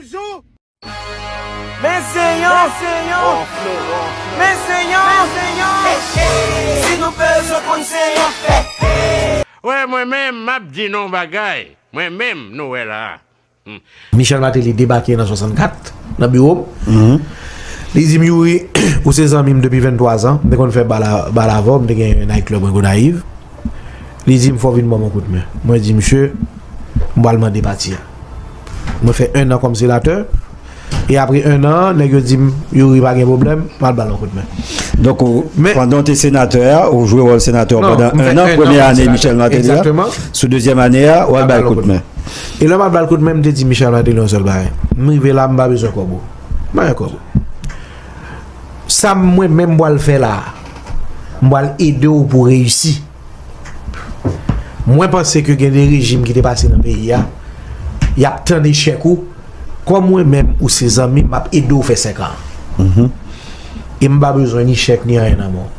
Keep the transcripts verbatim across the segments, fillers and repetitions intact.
Men se yon, men se yon, men se yon, si nou bezwen konn se yon fè. Wè, mwen menm, m ap di nou yon bagay. Mwen menm, nou wè la. Hmm. Michel Martelly debake nan swasannkat, nan biwo m. Li di m, Youri, ou se zanmi m depi venntwa zan. M te konn fè bal a-, bal avè w, m te gen yon night club an Gonayiv. Li di m, fò w vin ban m yon kout men. Mwen di, misye, m pral mande pati a. Mwen fè enn an kòm senatè. E apre enn an, nèg yo di m, Youri, pa gen pwoblèm, m al ba l yon kout men. Donk, ou, pandan w te senatè a, ou jwe wòl senatè a pandan enn an, premyè ane Michel Martelly a, sou dezyèm ane a, ou al ba l kout men. E lè m al ba l kout men, m te di Michel Martelly yon sèl bagay. M rive la, m pa bezwen kòb ou. M pa gen kòb ou. Sa mwen menm m pral fè la a, m pral ede w pou w reyisi. Mwen panse ke gen de rejim ki te pase nan peyi a, y ap tann echèk ou. Kòm mwen menm ou se zanmi m, m ap ede w fè senk an. E m pa bezwen ni chèk ni anyen nan men w.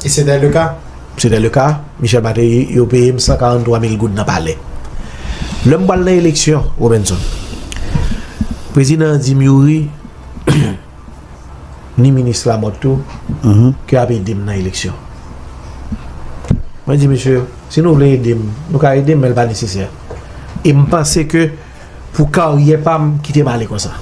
E se te le ka? Se te le ka. Michel Martelly, yo peye m san karanntwa mil goud nan palè. Lè m pral nan eleksyon, Robinson, prezidan an di m, Youri, ni minis Lamothe tou, ke ap ede m nan eleksyon. Mwen di, mesye, si nou vle ede m, nou ka ede m, men l pa nesesè. E m panse ke pou karyè pa m, kite m ale konsa.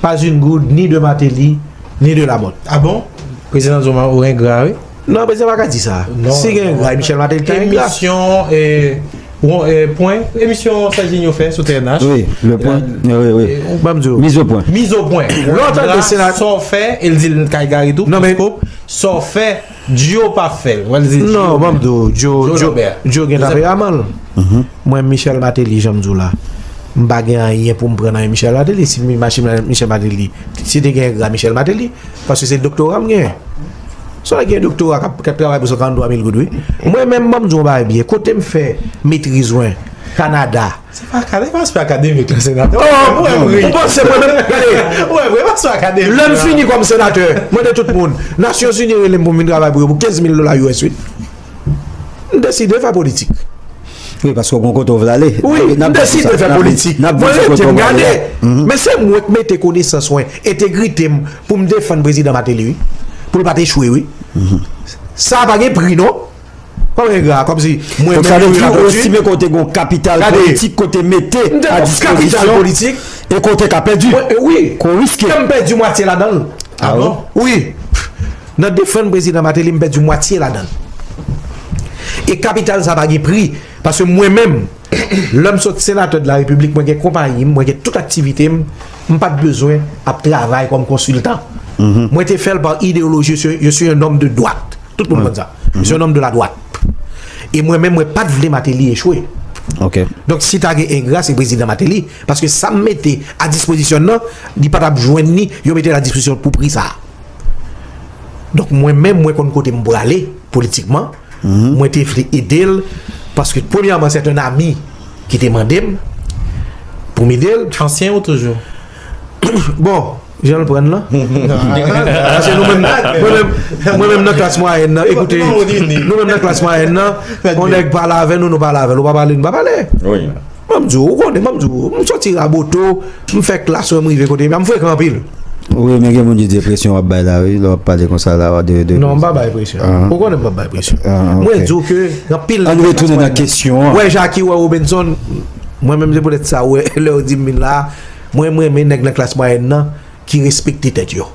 Pas une goutte, ni de Martelly, ni de Lamothe. Ah bon? Prezidan Zuma, ou engra, wi. Non, prezidan pa ka di sa. Si gen engra, Michel Martelly ta engra. Emisyon, eh, Won, eh, pwen, emisyon Serginho fè sou T N H. Wi, le pwen. Wi, wi. Ban m di w. Miz o pwen. Miz o pwen. Lè w tande senatè, sa w fè, e l di l ka egare tou, non, men, sa w fè, Djo pa fè l. Wè l di Djo. Non, ban m di w, Djo, Djo, Djo gen ta fè aman l. Mwen, Michel Martelly, jan m di w la, m pa gen anyen pou m pran nan men Michel Martelly. Si Michel Martelly, si te gen engra Michel Martelly, paske se doktora m genyen. Sa gen doktora k ap, k ap travay pou san karanntwa mil goud, wi. Mwen menm, ban m di w yon bagay byen. Kote m fè metriz mwen, Kanada. Se pa akademik, se pa akademik, senatè. Oh, ou panse mwen menm, gade. Ou wè, ou wè, se pa akademik. Lè m fini kòm senatè, mwen de tout moun. Nasyonzini rele m pou m vin travay pou yo pou kenz mil dola U S, wi. M deside fè politik. Wi, paske w gon kote w vle ale. Wi, m deside fè politik. Mwen rete, m gade. Men se mwen k mete konesans mwen, entegrite m pou m defann prezidan Martelly, wi. Pou l pa t echwe, wi. Sa pa gen pri, non. Kòm engra, kòmsi mwen menm Youri Latortue. Donk, sa vle di, ou estime ke w te gen yon kapital politik ke w te mete a dispozisyon e ke w te ka pèdi. Wi. Ke w riske. Ke m pèdi mwatye ladan l. Ah bon? Wi. Nan defann prezidan Martelly, m pèdi mwatye ladan l. E kapital sa pa gen pri. Paske mwen menm, lè m sot senatè de la repiblik, mwen gen konpayi m, mwen gen tout aktivite m, m pa t bezwen ap travay kòm konsiltan. Mwen te fè l pa ideyoloji, je suis, je suis un homme de droite. Tout moun konn sa. Je suis un homme de la droite. E mwen menm, mwen pa t vle Martelly echwe. Donk, si ta gen engra, se prezidan Martelly. Paske sa m mete a dispozisyon nan, li pa t ap jwenn li, yo mete l a dispozisyon pou pri sa. Donk, mwen menm, mwen konn kote m prale politikman. Mwen te vle ede l, paske premyèman, c'est un ami ki te mande m pou m ede l. Ansyen ou toujou? Bon, jan l pran l lan. Paske nou menm, mwen menm, mwen menm nan klas mwayèn nan, ekoute, nou menm nan klas mwayèn nan, yon nèg pale avè nou, nou pale avè l, ou pa pale, nou pa pale. Wi. Ban m di w, ou konnen, ban m di w, m soti Raboto, m fè klas mwen, m rive kote m ye a, m frekan anpil. Wi, men gen moun ki di e presyon w ap bay la, wi, lè w ap pale konsa la, de, de... Non, m pa bay presyon. Ou konnen m p ap bay presyon. Mwen di w ke gen anpil nèg nan klas mwayèn nan. Ann retounen nan kesyon an. Wè, Jacky, wè, Robinson, mwen menm se poutèt sa, wè, lè yo di m vin la, mwen, mwen renmen nèg nan klas mwayèn nan ki respekte tèt yo.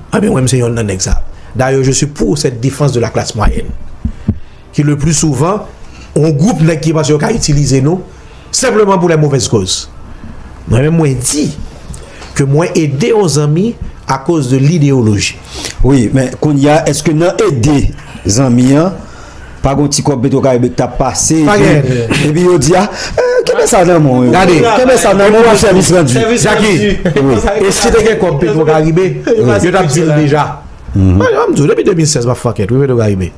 Anben, mwen menm se yonn nan nèg sa. D'ailleurs, je suis pour cette défense de la classe moyenne. Ki le pli souvan, yon gwoup nèg ki panse yo ka itilize nou senpleman pou lè movèz kòz. Mwen menm, mwen di ke mwen ede yon zanmi akoz de lideyoloji. Wi, men kounye a, èske nan ede zanmi an, pa gon ti kòb Petwokaribe ki t ap pase, epi, epi yo di, a, eh, kenbe sa nan men w, kenbe sa nan men w, monchè, sèvis randu. Jacky, e si te gen kòb Petwokaribe, yo t ap di l deja. Mwen, mwen di w, depi de mil sèz, m ap fè ankèt, wi, Petwokaribe.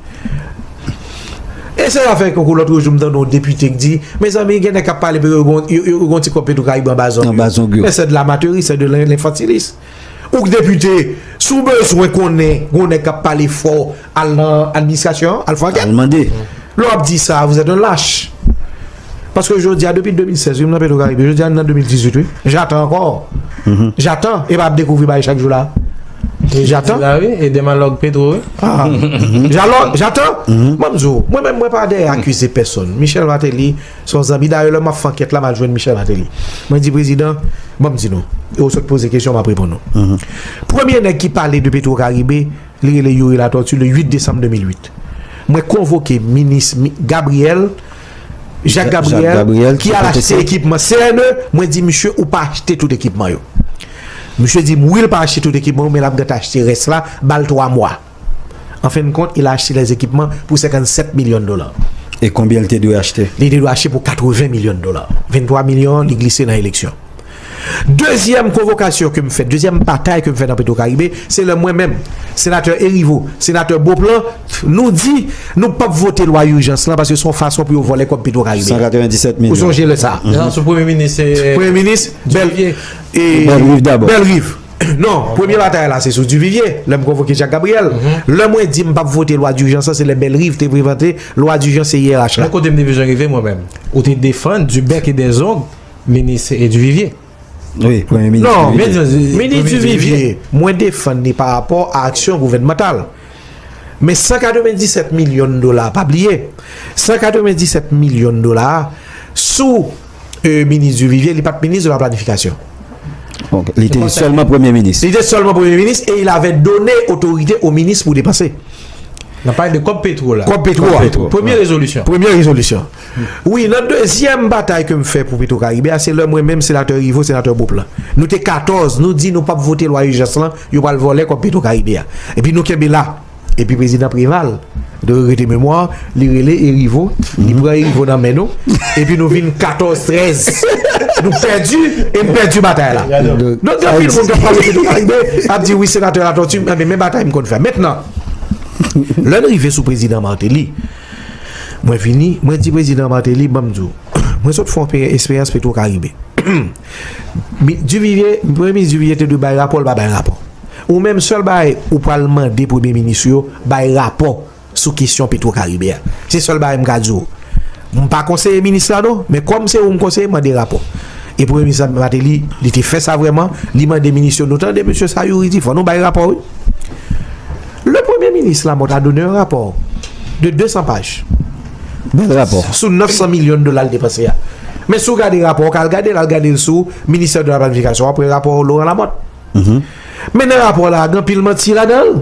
E se zafè konkou lòt jou m tande yon depite k di, mezanmi, gen nèg k ap pale, yo, yo, yo, yo gon ti kòb Petwokaribe anba zong yo. Anba zong yo. Men c'est de l'amateurisme, c'est de l'in-, l'infantilisme. Ou k depite, si w bezwen konnen, gon nèg k ap pale fò, al nan administrasyon an, al fè ankèt. Al mande. Lè w ap di sa, vous êtes un lâche. Paske jodi a, depi de mil sèz, wi, m nan Petro Caribe. Jodi a, n nan de mil dizuit, wi. J'attends encore. J'attends. E pa ap dekouvri bagay chak jou la. J'attends. La, wi, e demalòg Petro, wi. Ah. J'attends. J'attends. Ban m di w, mwen menm, mwen pa dèyè akize pèsonn. Michel Martelly, se yon zanmi. Dayè, lè m ap fè ankèt la, m al jwenn Michel Martelly. Mwen di, Prezidan, ban m di nou. E w sot poze kesyon, m ap reponn ou. Premye nèg ki pale de Petro Caribe, li rele Youri Latortue le uit desanm de mil uit. Mwen konvoke minis mi- Gabriel, Jacques Gabriel, ki al achte ekipman C N E. Mwen di, "Misye, ou pa achte tout ekipman yo." Misye di m, "Wi, l pa achte tout ekipman yo, men l ap gentan achte rès la, ba l twa mwa." An fen de kont, il a acheté les équipements pour cinquante-sept millions de dollars. E konbyen l te dwe achte? Li te dwe achte pou katreven milyon dola. Venntwa milyon, li glise nan eleksyon. Dezyèm konvokasyon ke m fè, dezyèm batay ke m fè nan Petro Caribe, se lè mwen menm, senatè Erivo, senatè Beauplan, nou di, nou p ap vote lwa ijans lan paske se yon fason pou yo vòlè kòb Petro Caribe. San katrevenndisèt milyon. Ou sonje lè sa? Sou premye minis, eh, Premye minis, Bèl, Duvivier. E Bèlriv dabò. Bèlriv. Non, premye batay la se sou Duvivier, lè m konvoke Jacques Gabriel. Lè mwen di m p ap vote lwa dijans lan, se lè Bèlriv te prezante lwa dijans C I R H la. Men kote m te bezwen rive mwen menm. Ou te defann du bec et des ongles minis, eh, Duvivier. Wi, premye minis. Non, minis Duvivier, mwen defann li pa rapò a aksyon gouvènmantal. Men san katrevenndisèt milyon dola, pa bliye, san katrevenndisèt milyon dola sou, eh, minis Duvivier, li pa t minis de la planifikasyon. Li te sèlman premye minis. Li te sèlman premye minis et il avait donné autorité au ministre pour dépenser. N ap pale de kòb Petro la. Kòb Petro a. Premye rezolisyon. Premye rezolisyon. Wi, nan dezyèm batay ke m fè pou Petro Caribe a, se lè mwen menm, senatè Rivo, senatè Beauplan. Nou te katòz, nou di nou p ap vote lwa ijans lan, yo pral vòlè kòb Petro Caribe a. Epi nou kenbe la. Epi prezidan Preval, de regrete memwa, li rele Erivo, li pran Erivo nan men nou, epi nou vin katòz trèz. Nou pèdi, e m pèdi batay la. Donk, gen anpil moun k ap pale de Karibe, ap di, "Wi, senatè Latortue, men, men batay m konn fè." Mentnan, lè n rive sou prezidan Martelly, mwen vini, mwen di prezidan Martelly, "Ban m di w, mwen sot fè yon pe- eksperyans Petro Caribe." Mi- Duvivier, premye minis Duvivier te dwe bay rapò, l pa bay rapò. Ou menm, sèl bagay ou pral mande premye minis ou yo, bay rapò sou kesyon Petro Caribe a. Se sèl bagay m ka di w. M pa konseye minis la non, men kòm se ou m konseye, mande rapò. E premye minis Martelly, li te fè sa vrèman, li mande minis yo, "Nou tande mesye sa Youri di, fò nou bay rapò wi." Le premye minis Lamothe a donne un rapport de deux cents pages. Bèl rapò. Sou nèf san milyon dola l depanse a. Men si w gade rapò, w ka al gade l, al gade l sou Ministère de la Planification, w ap wè rapò Laurent Lamothe. Men nan rapò la, gen anpil manti ladan l.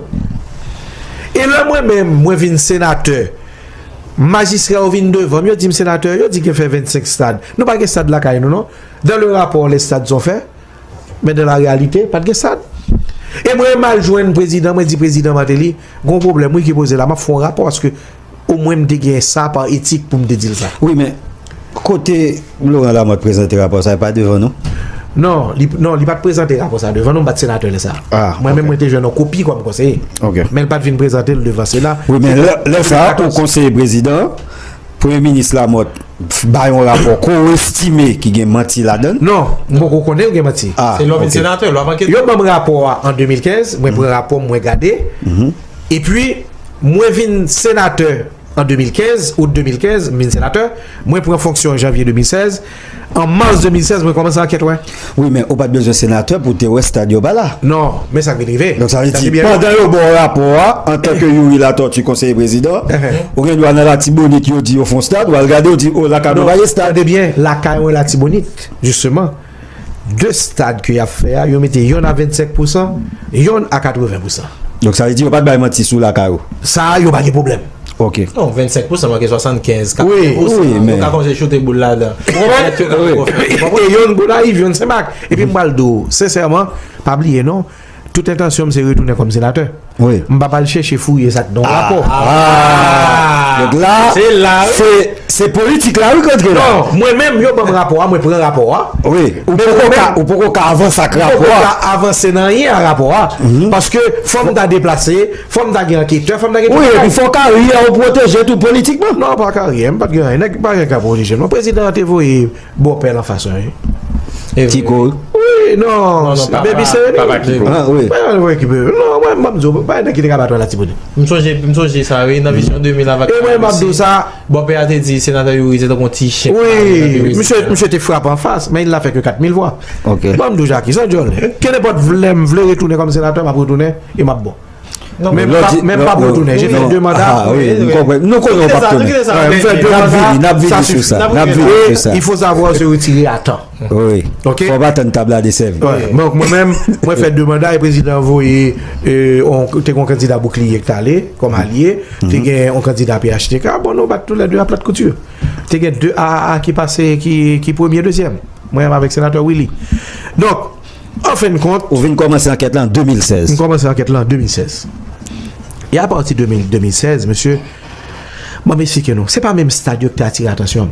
E lè mwen menm, mwen vin senatè, majistra yo vin devan m, yo di m, "Senatè, yo di gen fè vennsenk stad. Nou pa gen stad lakay nou non. Dans le rapport, les stades sont faits, mais dans la réalité, pa t gen stad." E mwen menm al jwenn prezidan, mwen di, "Prezidan Martelly, gon pwoblèm wi ki poze la, m ap fè yon rapò paske omwen m te gen sa pa etik pou m te di l sa." Wi, men kote Laurent Lamothe prezante rapò sa, e pa devan nou? Non, li, non, li pa t prezante rapò sa devan nou, m pa t senatè lè sa. Mwen menm, mwen te jwenn yon kopi kòm konseye. Men l pa t vin prezante l devan Sena. Wi, men lè, lè sa, ou konseye prezidan, premye minis Lamothe bay yon rapò ke w estime ki gen manti ladan l? Non, m poko konnen yo gen manti. Se lè w vin senatè, lè w ap ankete. Yo ban m rapò a an de mil kenz, mwen pran rapò, mwen gade. Epi, mwen vin senatè an de mil kenz, out de mil kenz, m vin senatè. Mwen pran fonksyon an janvye de mil sèz. An mas de mil sèz, mwen kòmanse ankèt, wè. Wi, men ou pa t bezwen senatè pou w te wè stad yo pa la. Non, men sa k vin rive. Donk, sa vle di, pandan yo ba w rapò a, antanke Youri Latortue, konseye prezidan, ou gen dwa nan Latibonit, yo di yo fè yon stad, w al gade, yo di, "O, lakay nou pa gen stad." Tande byen, lakay mwen Latibonit, jisteman. De stad ke y ap fè a, yo mete yonn a vennsenk pousan, yonn a katreven pousan. Donk, sa vle di yo pa t bay manti sou lakay ou? Sa a, yo pa gen pwoblèm. Ok. Non, vennsenk pousan manke swasannkenz, katreven pousan. Wi, wi, men yo ka konje choute boul ladan. Ou konprann? E yonn Gonayiv, yonn Senmak. Epi m pral di w, sensèman, pa bliye non, tout entansyon m se retounen kòm senatè. Wi. M p ap al chèche fouye sa k nan yon rapò. Ah. Donk la, se la, wi, se, se politik la, wi, k antre la. Non, mwen menm, yo ban m rapò a, mwen pran rapò a. Wi. Ou poko ka, ou poko ka avanse ak rapò a. Mwen poko ka avanse nan anyen a rapò a. Paske fò m ta deplase, fò m ta gen anketè, fò m ta gen tout bagay. Wi, epi fò karyè ou pwoteje tou politikman. Non, pa karyè, m pa t gen anyen. Nèg pa gen ka pwoteje m non. Prezidan an te voye bòpè l anfas mwen, wi. Ti ko. Wi. E non, non, non, pa, baby, pa, se pa, pa ki pou. Ah, wi. Mwen, mwen ki pou. Non, mwen, mwen, m di w, pa nèg ki te ka bat w la, Timoun. M sonje, m sonje sa, wi, nan vizyon de mil avèk. E mwen, m ap di w sa. Bòpè a te di, senatè Youri, se tankou yon ti chen. Wi, misye, misye te frape anfas, men il l'a fait que quatre mille fois. Ok. Bon, m di w, Jackie, san djòl. Kenenpòt lè m vle retounen kòm senatè, m ap retounen, e m ap bon. Non, men m pa, men m pa pou tounen. J'ai fait deux mandats. Ah, wi, m konprann. Nou konnen w p ap tounen. Mwen fè de manda, sa sifi. N ap vini, n ap vini sou sa. N ap vini sou sa. Et il faut savoir se retirer à temps. Wi. Ok? Fò w pa tann tab la desèvi. Wi. Donk, mwen menm, mwen fè de manda e prezidan voye, euh, on, te gen yon kandida Boukliye ki t ale, kòm alye, te gen yon kandida P H T K. Bon, nou bat toulède a plat kouti. Te gen de A A ki pase, ki, ki premye, dezyèm. Mwen menm avèk senatè Willy. Donk, an fen de kont, ou vin kòmanse ankèt la an de mil sèz. M kòmanse ankèt la an de mil sèz. E apati de mil, de mil sèz, mesye, ban m esplike nou, se pa menm stad yo ki te atire atansyon m.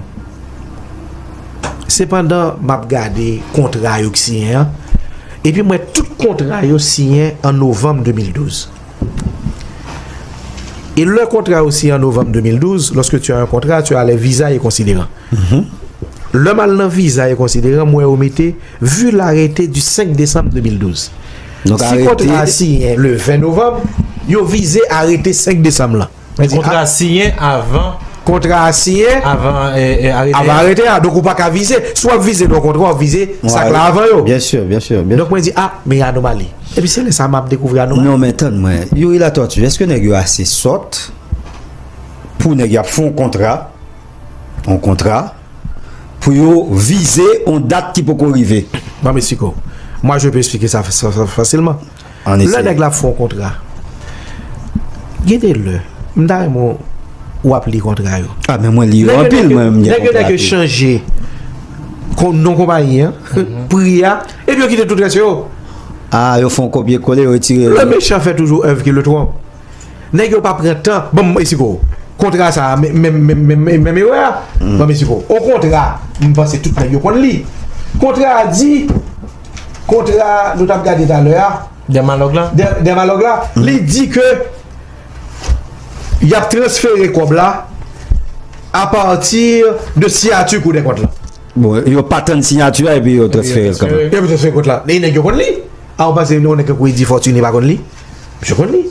Sepandan, m ap gade kontra yo ki siyen an, epi m wè tout kontra yo siyen an novanm de mil douz. E lè kontra yo siyen an novanm de mil douz, lorsque tu as un contrat, tu as les visas et considérants. Lè m al nan viza e konsideran, m wè yo mete vu l'arrêté du cinq décembre deux mille douze. Donk, si kontra a siyen le ven novanm, yo vize arete senk desanm lan. Mwen di, kontra a siyen avan. Kontra a siyen avan, eh, eh, arete. Avan arete a. Donk, ou pa ka vize. Si w ap vize nan kontra, w ap vize sa k la avan yo. Byen si, byen si, byen si. Donk, mwen di, a, men anomali. Epi se lè sa a m ap dekouvri anomali. Non, men tann mwen. Youri Latortue, èske nèg yo ase sòt pou nèg y ap fè yon kontra, yon kontra, pou yo vize yon dat ki poko rive. Ban m esplike w. Moi, je peux expliquer ça fa-, fa-, fa-, facilement. Lè nèg la ap fè yon kontra, gen de lè, m ta renmen w ap li kontra yo. Ah, men mwen li yo anpil, mwen, m gen kontra tou. Nèg yo, nèg yo chanje kon-, non konpayi an, pri a, epi yo kite tout rès yo. Ah, yo fè yon kopye kole, yo retire. Le méchant fait toujours œuvre qui le trompe. Nèg yo pa pran tan. Ban m esplike w. Kontra sa a, men, men, men erè a. Ban m esplike w. On kontra, m panse tout nèg yo konn li. Kontra a di, kontra nou t ap gade talè a. Dèmalòg la? Dè-, Dèmalòg la, li di ke y ap transfere kòb la apati de siyati Kou dè kont lan. Bon, yo pa tann siyati a epi yo transfere l kanmenm. Yo transfere kont la. E nèg yo konn li. A, ou panse yon nèg tankou Eddy Fortuné pa konn li? Misye konn li.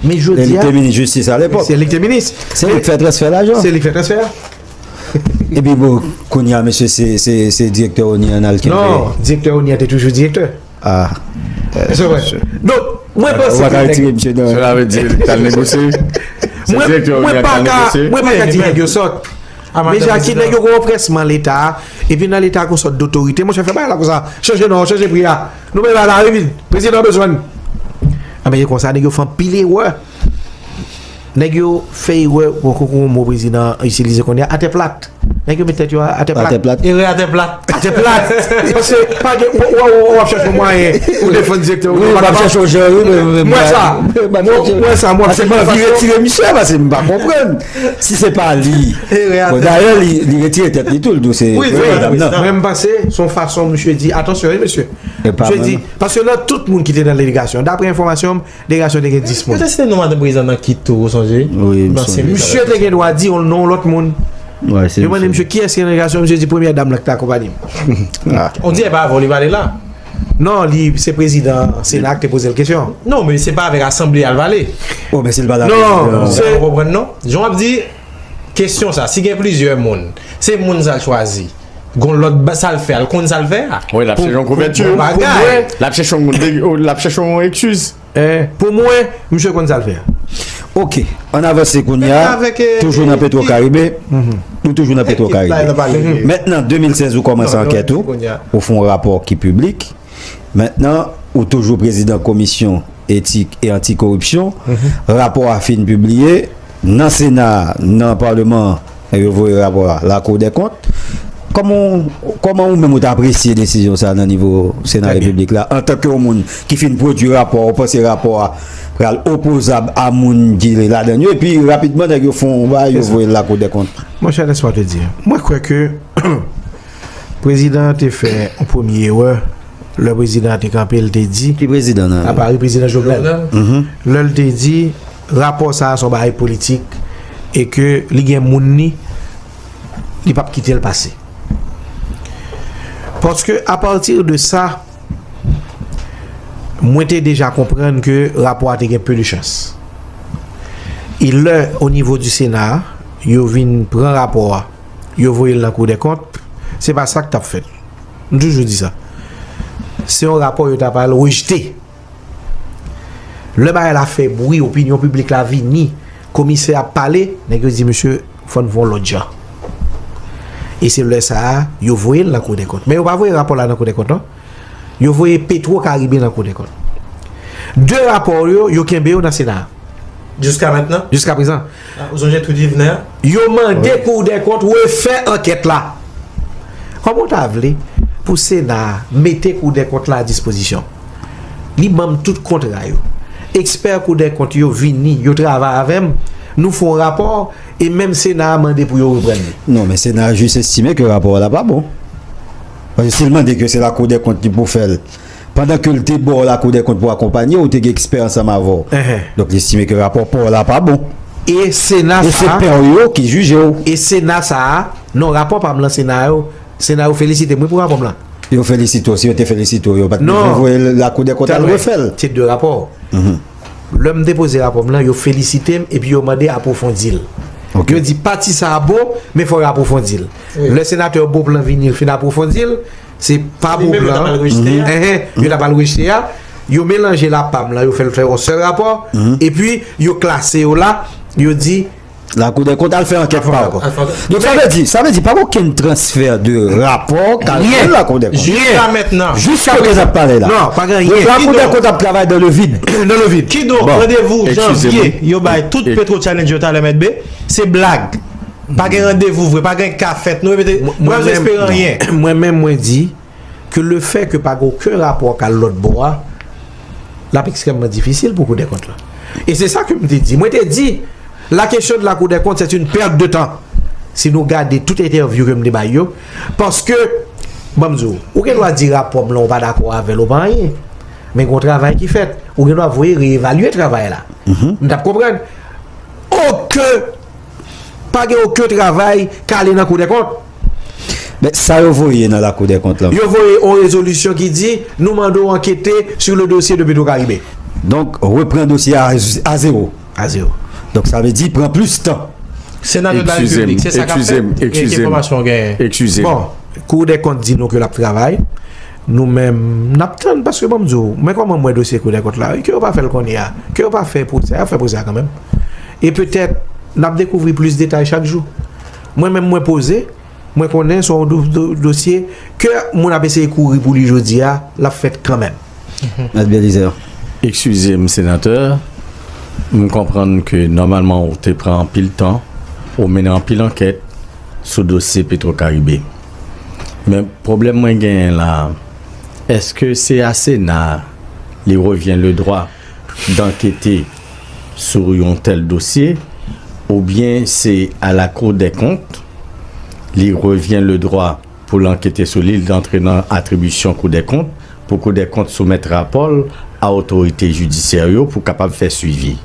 Men jodi a, e li te minis jistis alepòk. Se li ki te minis. Se li ki fè transfè lajan. Se li ki fè transfè a. Epi bon, kounye a, mesye, se, se, se direktè ONI an n al kenbe. Non, direktè ONI an te toujou direktè. Ah. Se vre. Donk, mwen panse ke nèg, cela veut dire, l al negosye. Mwen, mwen pa ka, mwen pa ka di nèg yo sòt. Men Jackie, nèg yo gen yon anprèsman Leta, epi nan Leta gen yon sòt dotorite. Monchè, fè bagay la konsa. Chanje non, chanje pri a. Nou bay bagay la, wi, vin. Prezidan bezwen n. Anben, e konsa, nèg yo fè anpil erè. Nèg yo fè erè, poko yon mo prezidan itilize kounye a, atè plat. Nèg yo met tèt yo atè plat. Atè plat. Erè atè plat. Atè plat. Paske pa gen, w, w, w, w ap chèche yon mwayen pou defann direktè. Wi, w ap chèche yon jan, wi, men, men, mwen sa. Mwen, mwen sa, mwen ap chèche yon fason. Paske m anvi retire misye, paske m pa konprann. Si se pa li. Bon, dayè, li, li retire tèt li tou, l di w se, wi, wi, madanm nan. Mwen, m panse, se yon fason misye di, atansyon, wi, mesye. Misye di, paske nan tout moun ki te nan delegasyon, daprè enfòmasyon m, delegasyon te gen dis moun. Yo te site non madanm prezidan nan kit tou, ou sonje? Wi, m sonje. Misye te gen dwa di yon non lòt moun. Yo mande misye kiyès ki nan delegasyon, misye di premyè dam lan ki te akonpaye m. On dirè pa avè w li pale la. Non, li, se prezidan Sena a ki te poze l kesyon. Non, men se pa avèk asanble a l pale. Oh, men si l pale avèk prezidan. Non, se, ou konprann non? Jan w ap di, kesyon sa, si gen plizyè moun, se moun sa l chwazi. Gon lòt ba-, sa l fè, l konn sa l fè a. Wi, l ap chèche yon kouvèti. Pou, pou mwen, l ap chèche yon, l ap chèche yon eskiz. Eh, pou mwen, misye konn sa l fè. Ok, ann avanse kounye a, toujou nan Petro Caribe. Nou toujou nan Petro Caribe. Mentnan, de mil sèz, ou kòmanse ankèt ou, ou fè yon rapò ki piblik. Mentnan, ou toujou prezidan komisyon etik e antikoripsyon. Rapò a fin pibliye nan Sena a, nan Palman an, yo voye rapò a Lakou dè Kont. Kòman, kòman ou menm ou t apresye desizyon sa a nan nivo Sena Repiblik la, antanke yon moun ki fin pwodui rapò a, ou panse rapò a pral opozab a moun ki ladan l yo, epi rapidman nèg yo fè yon bagay, yo voye l Lakou dè Kont? Mon cher, laisse-moi te dire, mwen kwè ke prezidan an te fè yon premye erè lè prezidan an te kanpe, l te di. Ki prezidan nan? A Pari, prezidan Jovenel. Lè l te di, rapò sa a se yon bagay politik e ke li gen moun li, li p ap kite l pase. Paske apati de sa, Mwen te deja konprann ke rapò a te gen pe de chans. E lè, o nivo di Sena a, yo vin pran rapò a, yo voye l nan Kou dè Kont, se pa sa k t ap fèt. M toujou di sa. Se yon rapò yo ta pral rejte. Lè bagay la fè bri, opinyon piblik la vini, komisè ap pale, nèg yo di, "Mesye, fò n fè yon lòt jan." E se lè sa a, yo voye l nan Kou dè Kont. Men yo pa voye rapò la nan Kou dè Kont, non. Yo voye Petro Caribe nan Kou dè Kont. De rapò yo, yo kenbe yo nan Sena a. Jiska mentnan? Jiska prezan. Ah, ou sonje tou di vnè? Yo mande Kou dè Kont refè ankèt la. Kòman w ta vle pou Sena a mete Kou dè Kont la a dispozisyon? Li ban m tout kontra yo. Ekspè Kou dè Kont yo vini, yo travay avè m, nou fè yon rapò, e menm Sena a mande pou yo reprann li. Non, men Sena a jis estime ke rapò a la pa bon. Paske si l mande ke se Lakou dè Kont ki pou fè l, pandan ke l te ba w Lakou dè Kont pou akonpanye w, ou te gen ekspè ansanm avè w. Enhen. Donk, li estime ke rapò pa w la pa bon. E Sena sa a. E se pè w yo ki jije w. E Sena sa a, non, rapò pa m lan Sena yo, Sena yo felisite m wi pou rapò m lan. Yo felisite w, si yo te felisite w, yo pa t bezwen voye l Lakou dè Kont al refè l. Se de rapò. Lè m depoze rapò m lan, yo felisite m epi yo mande apwofondi l. Yo di pati sa a bon, men fò yo apwofondi l. Lè senatè Beauplan vini, l fin apwofondi l, se pa Beauplan. Enhen, yo ta pral rejte a. Yo melanje la pa m lan, yo fè l fè yon sèl rapò, epi yo klase yo la, yo di Lakou dè Kont al fè ankèt pa w. Donk, sa vle di, sa vle di pa gen okenn transfè de rapò k al jwenn Lakou dè Kont. Jiska mentnan. Jiska kote n ap pale la. Non, pa gen anyen. Donk, Lakou dè Kont ap travay dans le vide. Dans le vide. Kidonk, randevou janvye, yo bay tout Petro Challenge yo talè, Mèt B, se blag. Pa gen randevou vre, pa gen ka fèt. Nou repete, nou pa bezwen espere anyen. Mwen menm, mwen di, ke lefè ke pa gen okenn rapò k al lòt bò a, l ap ekstrèmman difisil pou Kou dè Kont lan. E se sa ke m te di. Mwen te di, la question de la Cour des comptes, c'est une perte de temps. Si nou gade tout entèvyou ke m te bay yo, paske, ban m di w, ou gen dwa di rapò m lan, ou pa dakò avè l, ou pa anyen. Men gen yon travay ki fèt. Ou gen dwa voye reevalye travay la. M t ap konprann. Okenn, pa gen okenn travay k ale nan Kou dè Kont. Men sa yo voye nan Lakou dè Kont lan? Yo voye yon rezolisyon ki di, nou mande w ankete sur le dossier de Petro Caribe. Donk, repran dosye a a zewo. A zewo. Donk, sa vle di pran plis tan. Senatè de la Repiblik, se sa k ap fèt. Gen enfòmasyon w genyen? Eskize m. Bon, Kou dè Kont di nou ke l ap travay. Nou menm, n ap tann, paske ban m di w, men kòman m wè dosye Kou dè Kont la, ke yo pa fè l kounye a, ke yo pa fè pwosè a, y ap fè pwosè a kanmenm. E petèt, n ap dekouvri plis detay chak jou. Mwen menm, mwen poze, mwen konnen se yon do-, do-, dosye ke moun ap eseye kouri pou li jodi a, l ap fèt kanmenm. Mèt Belizaire. Eskize m, senatè, m konprann ke nòmalman ou te pran anpil tan, ou mennen anpil ankèt sou dosye Petro Caribe. Men pwoblèm mwen genyen la, èske se a Sena li revyen le dwa d'ankete sou yon tèl dosye, oubyen se a la Cour des comptes li revyen le dwa pou l ankete sou li, l antre nan atribisyon Kou dè Kont, pou Kou dè Kont soumèt rapò l a otorite jidisyè yo pou kapab fè swivi?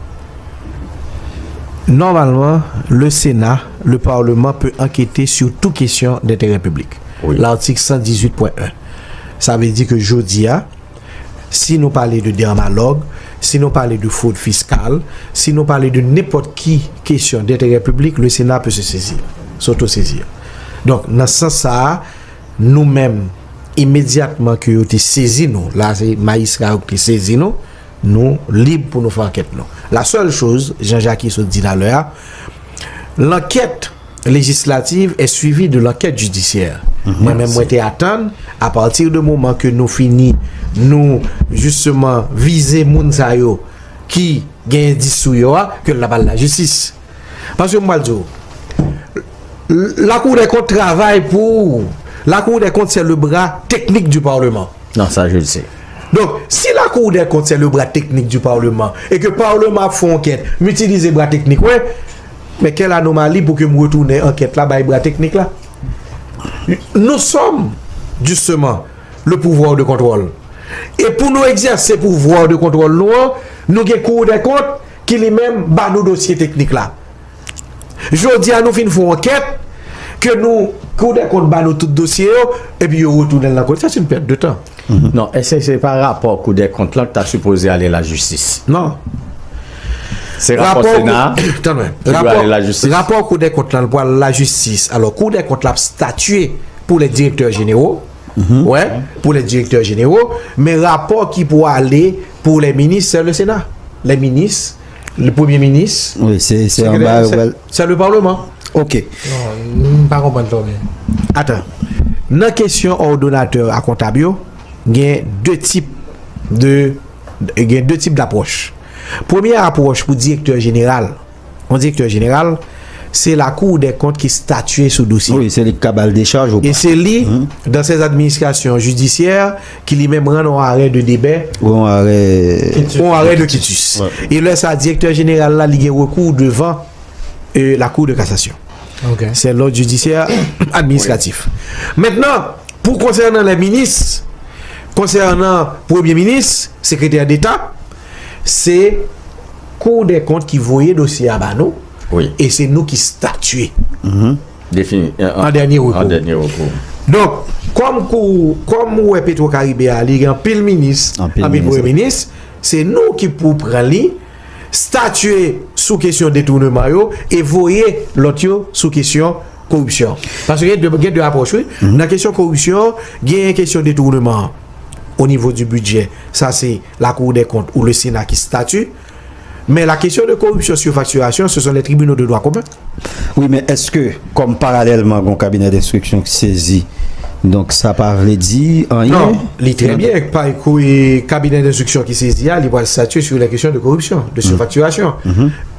Normalement, le Sénat, le Parlement peut enquêter sur toute question d'intérêt public. L'article cent dix-huit point un. Sa vle di ke jodi a, si nou pale de Dermalog, si nou pale de frod fiskal, si nou pale de nenpòt ki kesyon d'intérêt public, le Sénat peut se saisir, s'autosaisir. Donk, nan sans sa a, nou menm, imedyatman ke yo te sezi nou, la se majistra yo ki te sezi nou, nou lib pou nou fè ankèt nou. La seule chose, Jean Jacques sot di talè a, l'enquête législative est suivie de l'enquête judiciaire. Mwen menm, mwen te atann, apati de moman ke nou fini, nou jisteman vize moun sa yo ki gen endis sou yo a, ke l ap al lajistis. Paske m pral di w, Lakou dè kont travay pou, Lakou dè kont se le bra teknik di palman. Non, sa je le sais. Donk, si Lakou dè kont se le bra teknik di palman e ke palman ap fè yon ankèt, m itilize bra teknik mwen, men kèl anomali pou ke m retounen ankèt la bay bra teknik la? Nous sommes, justement, le pouvoir de contrôle. E pou nou egzèse pouvwa de kontwòl nou an, nou gen Kou dè kont ki li menm ba nou dosye teknik la. Jodi a, nou fin fè yon ankèt, Ke nou, Cour des comptes ba nou tout dosye yo, epi yo retounen l nan Konsèy, c'est une perte de temps. Non, èske se pa rapò Kou dè Kont lan ki ta sipoze ale lajistis? Non. Se rapò Sena a ki dwe ale lajistis? Rapò Kou dè Kont lan pral lajistis. Alò, Kou dè Kont la ap statye pou les directeurs généraux. Wè, pou les directeurs généraux. Men rapò ki pou ale pou les ministres, c'est le Sénat. Les ministres, le Premier ministre, c'est le Parlement. Ok. Non, m pa konprann trè byen. Atan. Nan kesyon òdonatè a kontab yo, gen de tip de, gen de tip dapwòch. Premye apwòch pou direktè jeneral, yon direktè jeneral, se Lakou dè Kont ki statye sou dosye. Wi, se li ki ka ba l dechaj ou pa. E se li, dans ses administrations judiciaires, ki li menm rann yon arè de debè, yon arè de kitus. E lè sa, direktè jeneral la, li gen rekou devan, euh, la Cour de cassation. C'est l'ordre judiciaire administratif. Mentnan, pou konsènan les ministres, konsènan premye minis, sekretè deta, se Kou dè Kont ki voye dosye a ba nou, e se nou ki statye. Defini, an dènye rekou. Donk, kòm kou, kòm ou wè Petro Caribe a, li gen anpil minis, anpil premye minis, se nou ki pou pran li, statye sou kesyon detournement yo e voye lòt yo sou kesyon koripsyon. Paske gen de, gen de apwòch, wi. Nan kesyon koripsyon, gen kesyon detournement o nivo di bidjè. Sa se Lakou dè Kont ou le Sena ki statye. Men la kesyon de koripsyon sou faktirasyon, se son les tribunaux de droit commun. Wi, men èske, kòm paralèlman, gon kabinè denstriksyon ki sezi, donk sa pa vle di anyen? Non, li trè byen, pa kou, e, kabinè denstriksyon ki sezi a, li pral statye sou les questions de corruption, de surfacturation.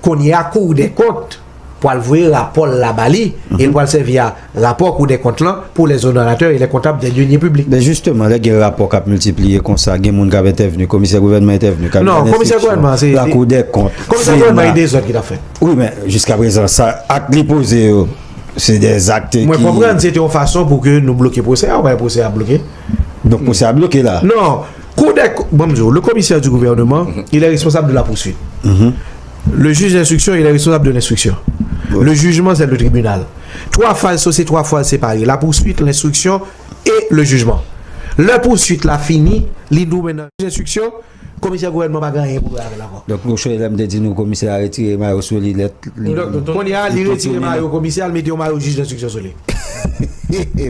Kounye a, Kou dè Kont pral voye rapò l la ba li, e l pral sèvi a rapò Kou dè Kont lan pou les ordonnateurs et les comptables des deniers publics. Men jisteman, lè gen rapò k ap miltipliye konsa, gen moun k ap entèvni, komisè gouvènman entèvni, kabinè denstriksyon, Lakou dè Kont, Sena. Komisè gouvènman, e dezòd ki t ap fèt. Wi, men jiskaprezan, sa, ak li poze yo, se de zak ki... Mwen konprann, se te yon fason pou ke nou bloke pwosè a, ou pa wè pwosè a bloke? Donk, pwosè a bloke la? Non. Kou dè, bon, m di w, le commissaire du gouvernement, il est responsable de la poursuite. Le juge d'instruction, il est responsable de l'instruction. Le jugement, c'est le tribunal. Twa faz, se twa faz separe. La poursuite, l'instruction et le jugement. Lè pouswit la fini, li tounen nan jij enstriksyon, komisè gouvènman pa gen anyen pou wè avè l ankò. Donk, nou chwe lè m te di nou komisè a retire mayo sou li, lèt li. Donk, kounye a, li retire mayo komisè a, l mete yon mayo jij enstriksyon sou li.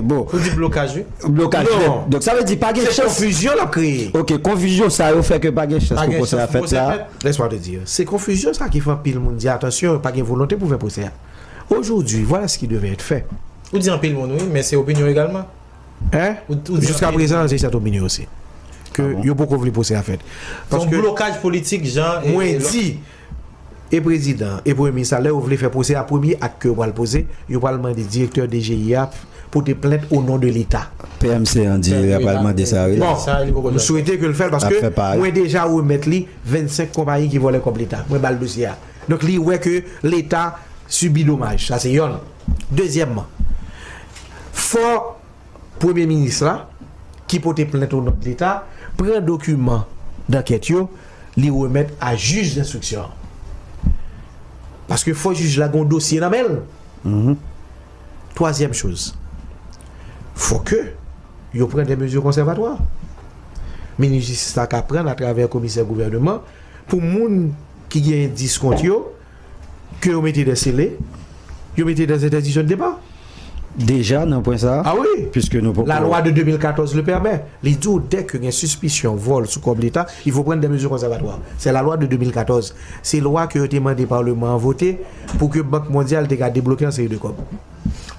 Bon. Ou di blokaj, wi. Blokaj nèt. Donk, sa vle di pa gen chans. Se konfizyon l ap kreye. Ok, konfizyon sa yo fè ke pa gen chans pou pwosè a fèt la. Laisse-moi te dire. Se konfizyon sa ki fè anpil moun di, atansyon, pa gen volonte pou fè pwosè a. Aujourd'hui, voilà ce qui devait être fait. Ou di anpil moun, wi, men se opinyon egalman. Hein? Ou, ou di anpil moun. Jiskaprezan, se sèt opinyon osi. Ke yo poko vle pwosè a fèt. Se yon blokaj politik, jan, e, mwen di, e prezidan, e premye minis la, lè yo vle fè pwosè a, premye ak ke yo pral poze, yo pral mande direktè D G I a pote plent o non de Leta. P M C an di yo pral mande sa, wi. Bon, nou swete ke l fè l, paske mwen deja remèt li vennsenk konpayi ki vòlè kòb Leta. Mwen ba l dosye a. Donk, li wè ke Leta sibi domaj. Sa se yonn. Dezyèmman, fò premye minis la, ki pote plent o non de Leta, pran dokiman dankèt yo, li remèt a jij enstriksyon an. Paske fò jij la gen yon dosye nan men l. Twazyèm choz, fò ke yo pran de mezi konsèvatwa. Minis jistis la ka pran atravè komisè gouvènman pou moun ki gen dis kont yo, ke yo mete de sele, yo mete de entèdiksyon de depa. Deja nan pwen sa a? Ah wi. Puisque nou poko... La loi de deux mille quatorze le permet. Li di w, dès que gen sispisyon vòl sou kòb Leta, il faut prendre des mesures conservatoires. C'est la loi de deux mille quatorze. Se lwa ke yo te mande palman an vote pou ke Bank Mondyal te ka debloke yon seri de kòb.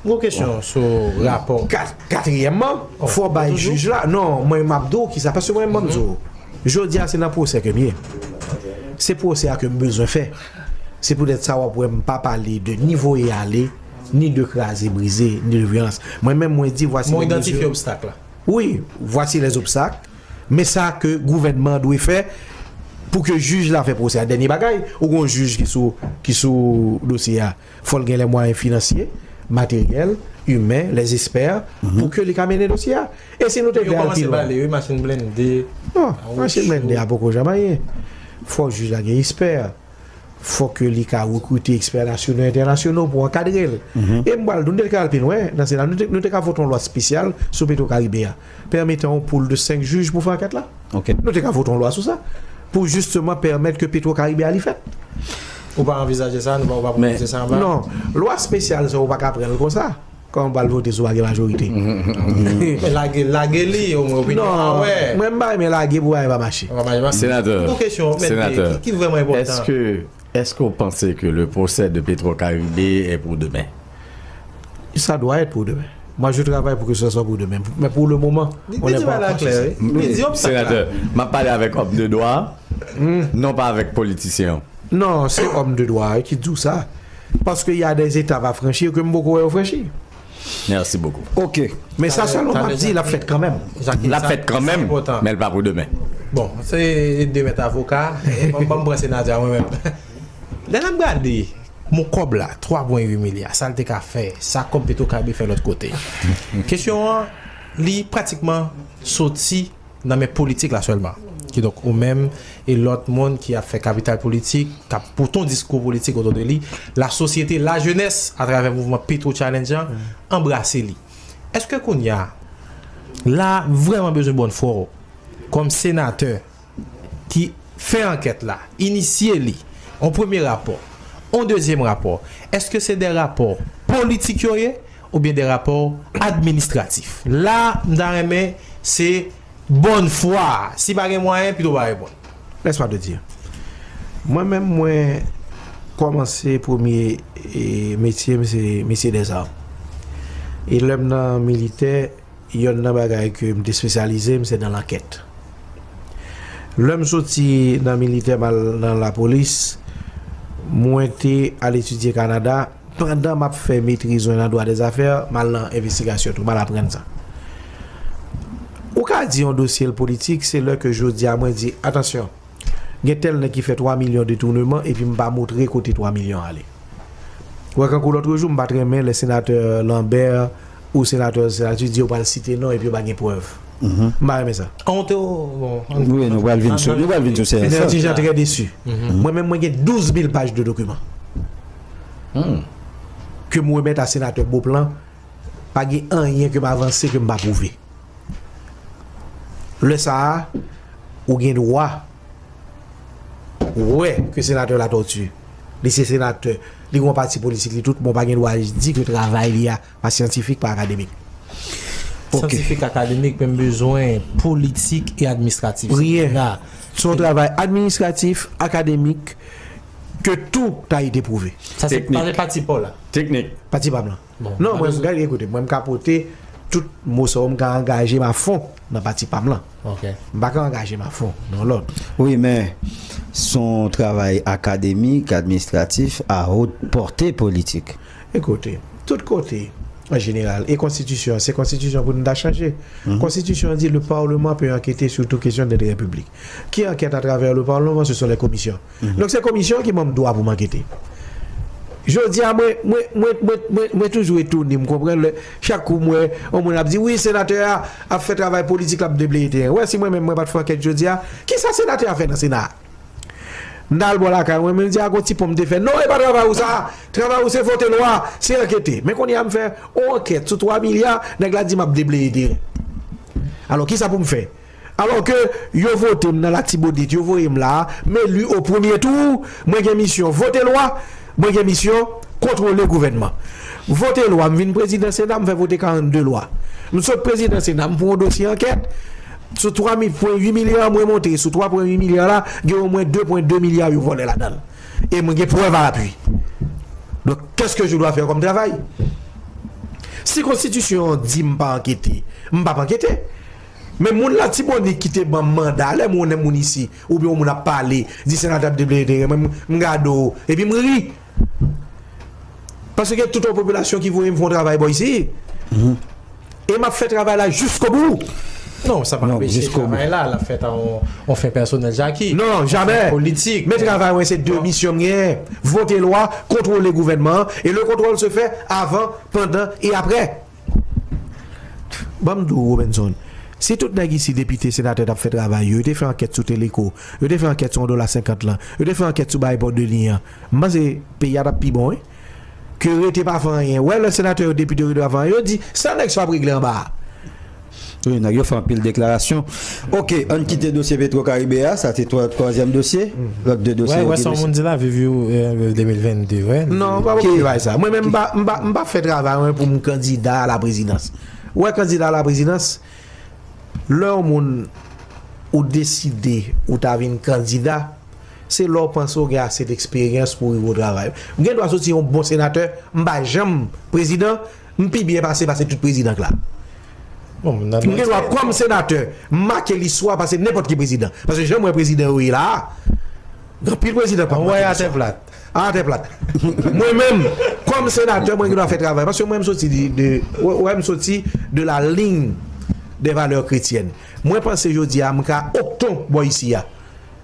Gwo kesyon sou rapò. Kat-, katriyèmman, fò bay jij la. Non, mwen m ap di w kisa, paske mwen m ap di w. Jodi a, se nan pwosè ke m ye. Se pwosè a ke m bezwen fè. Se poutèt sa w ap wè m pa pale de ni voye ale, ni de kraze brize, ni de vyolans. Mwen menm, mwen di, voici les mesures. Mwen idantifye obstak la. Wi, voici les obstacles. Men sa ke gouvènman an dwe fè pou ke jij la fè pwosè a. Dènye bagay, ou gen yon jij ki sou, ki sou dosye a. Fò l gen les moyens financiers, matériels, humains, les experts, pou ke li ka mennen dosye a. E si nou te vle al pi lwen? Yo kòmanse bale, wi, machin blende. Non, machin blende a poko janm anyen. Fò jij la gen espè. Fòk ke li ka rekrite ekspè nasyonal, entènasyonal pou ankadre l. E m pral di w, nou te ka al pi lwen nan Sena, nou te, nou te ka vote yon lwa espesyal sou Petro Caribe a, pèmetan yon poul de senk jij pou fè ankèt la. Ok. Nou te ka vote yon lwa sou sa, pou jisteman pèmèt ke Petro Caribe a li fèt. Ou pa anvizaje sa, nou pa, ou pa pwopoze sa anba? Non, lwa espesyal sa, ou pa ka pran l konsa. Kòman w pral vote si w pa gen majorite? Men lage, lage li, omwen opinyon an, Non, wè. Mwen m pa renmen lage pou bagay pa mache. Ou pa mache, mache. Sénateur, Yon kesyon, men, sénateur, ki, ki vrèman enpòtan? Est-ce que, est-ce que vous pensez que le procès de Petro-Caribe est pour demain? Ça doit être pour demain. Moi, je travaille pour que ce soit pour demain. Mais pour le moment, Li on li n'est di pas bagay la encore klè, sur ça. Wi. Li di obstak la. Sénateur, m ap pale avèk homme de droit, non pa avèk politisyen. Non, se homme de droit ki di w sa. Paske y a des étapes à franchir ke m poko wè yo franchi. Merci beaucoup. Ok. Men sa sèlman m ap di, l ap fèt kanmenm. L ap fèt kanmenm, men l pa pou demen. Bon, se de mèt avoka. Ban m pran senatè a mwen menm. Lè n ap gade mon kòb la, twa pwen uit milya, sa l te ka fè, sa kòb Petro Caribe fè lòt kote. Kesyon an, li pratikman soti nan men politik la sèlman. Kidonk, ou menm e lòt moun ki ap fè kapital politik, k ap pote yon diskou politik otou de li, lasosyete, lajenès, atravè mouvman Petro Challenge an, anbrase li. Èske kounye a, la vrèman bezwen bòn fwa w, kòm senatè, ki fè ankèt la, inisye li, yon premye rapò, yon dezyèm rapò, èske se de rapò politik yo ye oubyen de rapò administratif? La, m ta renmen se bòn fwa a. Si pa gen mwayen, pito pa reponn. Laisse-moi te dire. Mwen menm, mwen kòmanse premye e, metye m se metye dèzam. E lè m nan militè, yonn nan bagay ke m te espesyalize m, se nan lankèt. Lè m soti nan militè, m al nan lapolis, mwen te al etidye Kanada. Pandan m ap fè metriz mwen nan dwa dèzafè, m al nan envestigasyon tou, m al aprann sa. Ou ka di yon dosye l politik, se lè ke jodi a mwen di, atansyon, gen tèl nèg ki fè twa milyon detounman epi m pa montre kote twa milyon ale. Ou wè, kankou lòt jou, m pa t renmen lè senatè Lambert ou senatè Senatè di yo pral site non epi yo pa gen prèv. M pa renmen sa. An te, bon, Wi, nou pral vin sou, nou pral vin sou Mwen sèyans se lan. yon ti jan trè desi. Mwen menm, mwen gen douz mil paj de dokiman ke m remèt a senatè Beauplan. Pa gen anyen ke m avanse ke m pa pwouve. Lè sa a, ou gen dwa wè ke senatè Latortue, li se senatè, li gen yon pati politik li tout, men w pa gen dwa di ke travay li a pa syantifik, pa akademik. Syantifik, akademik, men m bezwen politik e administratif. Rien. La. Se yon travay administratif, akademik, ke tout a été prouvé. Sa se Teknik. Pa, pati pa w la. Teknik. Pati pa m lan. Bon, Non, pa mwen, bezwen. Gade, ekoute, mwen m ka pote tout mo sa yo, m ka angaje m a fon nan pati pa m lan. Ok. M pa ka angaje m a fon nan lòt. Wi, men se yon travay akademik, administratif, a haute portée politique. Ekoute, tout kote, an jeneral, e konstitisyon, se konstitisyon pou nou ta chanje. Konstitisyon an di le Parlement peut enquêter sur toute question d'intérêt public. Qui enquête à travers le Parlement, ce sont les commissions. Donk se komisyon ki ban m dwa pou m ankete. Jodi a, mwen, mwen, mwen, mwen, mwen, mwen toujou etone, m konprann lè chak kou m wè yon moun ap di, wi, senatè a ap fè travay politik, l ap debleye teren. Wè, si mwen menm, mwen pa t fè ankèt jodi a, kisa senatè a fè nan Sena a? M t al bò lakay mwen, men m di, a gon ti pon m te fè. Non, e pa travay ou sa. Travay ou se vote lwa, se ankete. Men kounye a m fè yon ankèt sou twa milya, nèg la di m ap debleye teren. Alò, kisa pou m fè? Alò ke yo vote m nan Latibonit, yo voye m la, m eli o premye tou, mwen gen misyon vote lwa, mwen gen misyon kontwole gouvènman. Vote lwa, m vin prezidan Sena, m fè vote karannde lwa. M sot prezidan Sena, m pran yon dosye ankèt. Sou twa pwen uit milya, mwen montre sou twa pwen uit milya la, gen omwen de pwen de milya yo vòlè ladan l. E mwen gen prèv a apui. Donk, qu'est-ce que je dois faire comme travail? Si konstitisyon an di m pa ankete, m p ap ankete. Men moun Latibonit ki te ban m manda, lè m wè yon moun isi, oubyen yon moun ap pale, di senatè ap debleye teren, mwen, m, m gade w, epi m ri. Paske tout yon popilasyon ki voye m fè yon travay bò isi. E m ap fè travay la jiskobou. Non, sa pa Non, anpeche jiskobou. Travay la, l ap fèt an yon, yon fen pèsonèl, Jackie. Non, jamè. Politik. Men travay mwen se de misyon m genyen. Vote lwa, kontwole gouvènman, e le contrôle se fait avant, pendant et après. Ban m di w, Robinson, Si tout nèg isi, depite, senatè, t ap fè travay yo, yo te fè ankèt sou Teleko, yo te fè ankèt sou yon dola senkant lan, yo te fè ankèt sou bagay Port de Lyon an, m panse peyi a t ap pi bon, wi. Ke rete pa fè anyen. Wè, lè senatè yo, depite yo rete pa fè anyen, yo di, sa nèg sa ap regle anba a. Wi, nèg yo fè anpil deklarasyon. Ok, ann kite dosye Petro Caribe a, sa se twa- twazyèm dosye. Lòt de dosye Wè, yo wè, ki sa yon dosye. Moun di la, viv you, eh, deux mille vingt-deux, wè. Non, m pa pou bay sa. Mwen menm, m pa, m pa, m pa fè travay mwen pou m kandida a la prezidans. Wè, kandida a la prezidans, lè yon moun ou deside ou ta vin kandida, se lè w panse w gen ase d eksperyans pou w rive w travay. M gen dwa soti yon bon senatè, m pa janm prezidan, m pi byen pase pase tout prezidan k la. Bon, nan M gen dwa kòm senatè, m make listwa pase nenpòt ki prezidan. Paske jan m wè prezidan yo ye la a, gen anpil prezidan k ap Anvoye make atè listwa. Plat. Atè Plat. Mwen menm, kòm senatè, mwen gen dwa fè travay. Paske mwen, m soti de, de, wè, m soti de la ligne des valeurs chrétiennes. Mwen panse jodi a, m ka Okton bò isi a.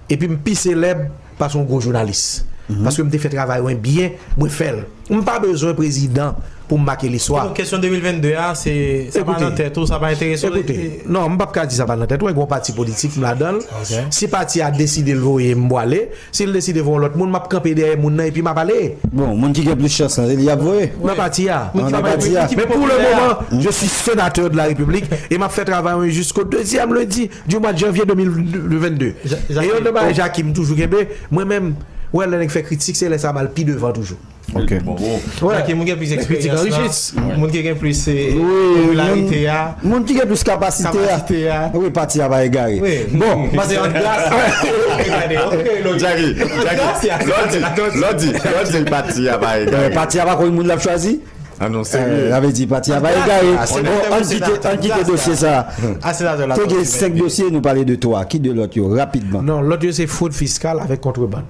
Epi m pi selèb pase yon gwo jounalis. Paske m te fè travay mwen byen, mwen fè l. M pa bezwen prezidan pou m make listwa. Bon, kesyon deux mille vingt-deux a, se sa pa Ekoute. Nan tèt ou, sa pa enterese w. Ekoute, non, m p ap ka di sa pa nan tèt mwen, gen yon pati politik m ladan l. Ok. Si pati a deside l voye m, m pwale. Si l deside voye yon lòt moun, m ap kanpe dèyè moun nan epi m ap ale. Bon, moun ki gen plis chans lan, se li y ap voye. Nan pati a. Nan pati a. Men pou le moman, je suis sénateur de la République e m ap fè travay mwen jisko dezyèm lendi du mois de janvier deux mille vingt-deux. Ja- Jackie. E yon nan bagay Jackie m toujou kenbe, mwen menm, wè lè nèg fè kritik, se lè sa m al pi devan toujou. Ok. Bon, bon. Wè. Jackie, moun gen plis Kritik eksperyans anrichis. Moun ki gen plis eh, Wi, popilarite a. Moun ki gen plis kapasite a. Kapasite a. Wi, pati a pa egare. Wi. Bon. Pase an glas. Gade, ok, lòt. Jackie, Jackie, lòt di, lòt di, lòt di pati a pa egare. Pati a pa konn moun l ap chwazi. Ah non, Sa vle di pati a pa egare. Bon, ann kite, ann kite dosye sa. A senatè la. Te gen senk dosye, nou pale de twa. Ki de lòt yo, rapidman? Non, lòt yo se fwod fiskal avèk kontrebann.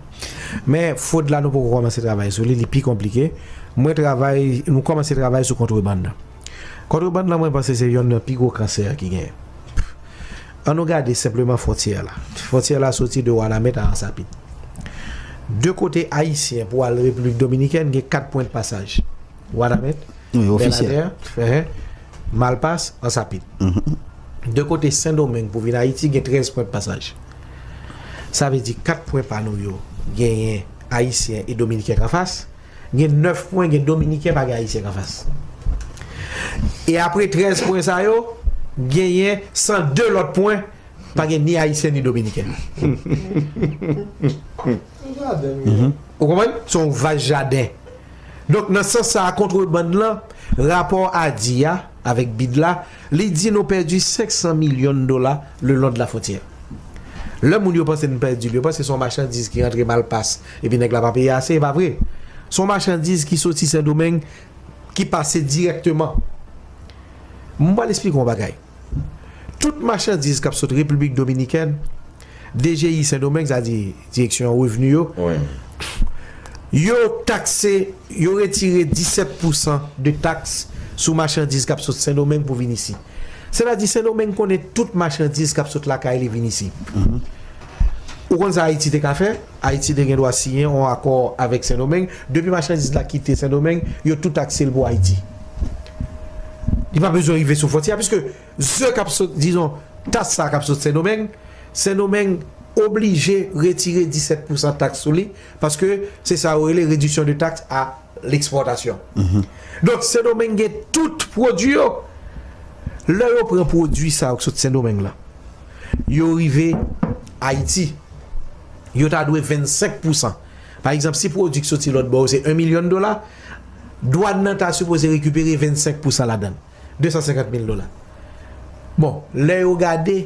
Men fwod la, nou poko kòmanse travay sou li, li pi konplike. Mwen travay, nou kòmanse travay sou kontrebann nan. Kontrebann nan, mwen panse se yonn nan pi gwo kansè ki genyen. Ann nou gade senpleman fwontyè la. Fwontyè la soti de Wanament a Ansapit. De kote ayisyen pou al Repiblik Dominikèn, gen kat pwen de pasaj. Wanament, Wi, ofisyèl. Bèladè, ehe, Malpas, Ansapit. De kote Sendomeng pou vin Ayiti, gen trèz pwen de pasaj. Sa vle di kat pwen pa nou yo genyen ayisyen e dominiken k anfas, gen nèf pwen gen dominiken pa gen ayisyen k anfas. E apre trèz pwen sa yo, genyen san de lòt pwen pa gen ni ayisyen ni dominiken. Ou konprann? Se yon vaj jaden. Donk, nan sans sa a, kontrebann lan, rapò ADIE a avèk bid la, li di nou pèdi senk san milyon dola le long de la frontière. Lè moun yo panse n pèdi l, yo panse se yon machandiz ki rantre Malpas, epi nèg la pa peye ase, e pa vre. Se yon machandiz ki soti Sendomeng, ki pase dirèkteman. M pral esplike yon bagay. Tout machandiz k ap sot Repiblik Dominikèn, DGI Sendomeng, sa di Direksyon Revni yo, Wi. yo takse, yo retire disèt pousan de taks sou machandiz k ap sot Sendomeng pou vin isi. Sètadi Sendomeng konnen tout machandiz k ap sot lakay li vin isi. Ou konn sa Ayiti te ka fè? Ayiti te gen dwa siyen yon akò avèk Sendomeng. Depi machandiz la kite Sendomeng, yo tou takse l pou Ayiti. Li pa bezwen rive sou fwontyè a, piske ze k ap sot, dizon, tas sa k ap sot Sendomeng, Sendomeng oblije retire disèt pousan taks sou li, paske se sa yo rele réduction de taxe à l'exportation. Donk, Sendomeng gen tout pwodui yo. Lè yo pran pwodui sa yo k sot Sendomeng lan, yo rive Ayiti, yo ta dwe vennsenk pousan. Pa egzanp, si pwodui k soti lòt bò yo se yon milyon dola, dwàn nan ta sipoze rekipere vennsenk pousan ladan l, de san senkant mil dola. Bon, lè yo gade,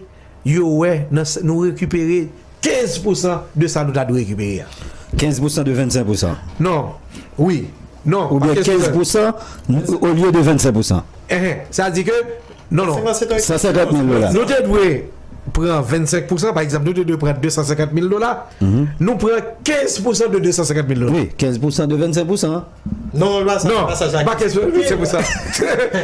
yo wè nan s- nou rekipere kenz pousan de sa nou ta dwe rekipere a. Kenz pousan de vennsenk pousan. Non, wi, non. Oubyen kenz pousan olye de vennsenk pousan. Enhen, sa di ke, non, non. San senkant mil dola. Nou te dwe pran vennsenk pousan, pa egzanp, nou te dwe pran de san senkant mil dola, nou pran kenz pousan de de san senkant mil dola. Wi, kenz pousan de vennsenk pousan. Non, la, sa Non, pa sa, Jacques. Pa kenz pousan, se pou sa.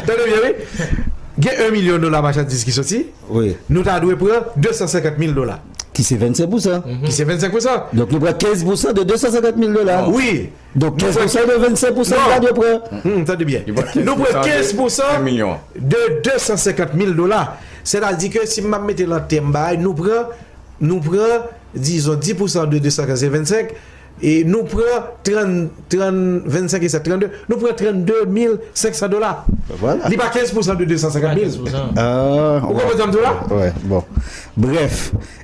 Tande byen, wi. Gen yon milyon dola machandiz ki soti, Wi. Nou ta dwe pran de san senkant mil dola, Ki se vennsenk pousan. Ki se vennsenk pousan. Donk nou pran kenz pousan de de san senkant mil dola. Wi. Donk kenz pousan de vennsenk pousan nou ta dwe pran. Hmm, tande byen. Nou pran kenz pousan de de san senkant mil dola. Sètadi ke si m ap mete l an tèm bagay, nou pran, nou pran, dizon, dis pousan de de san, se vennsenk, e nou pran trant, trant, vennsenk e sèt, trannde, nou pran trannde mil senk san dola. Vwala. Li pa kenz pousan de de san senkant mil. Li pa kenz pousan. Ah, ou konprann sa m di w la? Wè, bon. Brèf,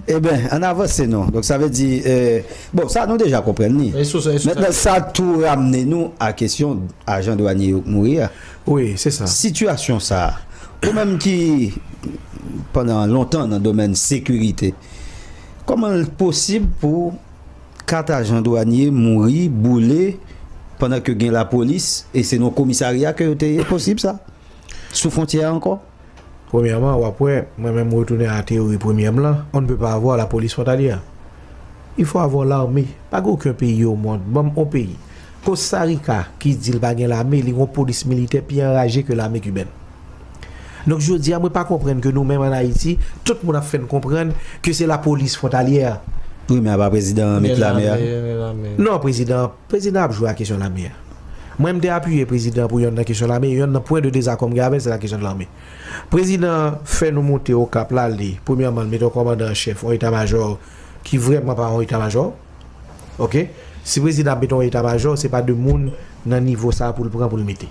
e ben, ann avanse non. Donk, sa vle di, eh, bon, sa nou deja konprann li. E sou sa, e sou sa. Mentnan, sa tou ramne nou a kesyon ajan dwanye yo k mouri a. Wi, se sa. Sitiyasyon sa a, ou menm ki pandan lontan nan domèn sekirite, kòman l posib pou kat ajan dwanye mouri, boule, pandan ke gen lapolis, e se nan komisarya ke yo te ye? Posib sa? Sou fwontyè a ankò? Premyèman, w ap wè, mwen menm m retounen a teyori premyè m lan, on ne peut pas avoir la police frontalière. Il faut avoir l'armée. Pa gen okenn peyi o mond, ban m on peyi. Costa Rica, ki di l pa gen lame, li gen yon polis militè pi anraje ke lame kibèn. Donk, jodi a, mwen pa konprann ke nou menm ann Ayiti, tout moun ap fè n konprann ke se lapolis fwontalyè. Wi, men apa prezidan an met lame a? Non, prezidan, prezidan ap jwe a kesyon lame a. Mwen, m te apiye prezidan pou yonn nan kesyon lame, yonn nan pwen de dezakò m gen avè l, se la kesyon de lame. Prezidan an fè nou moute Okap l ale, premyèman, l mete yon kòmandan an chèf, yon eta majò ki vrèman pa yon eta majò. Oke? Si prezidan ap mete yon eta majò, se pa de moun nan nivo sa a pou l pran pou l mete.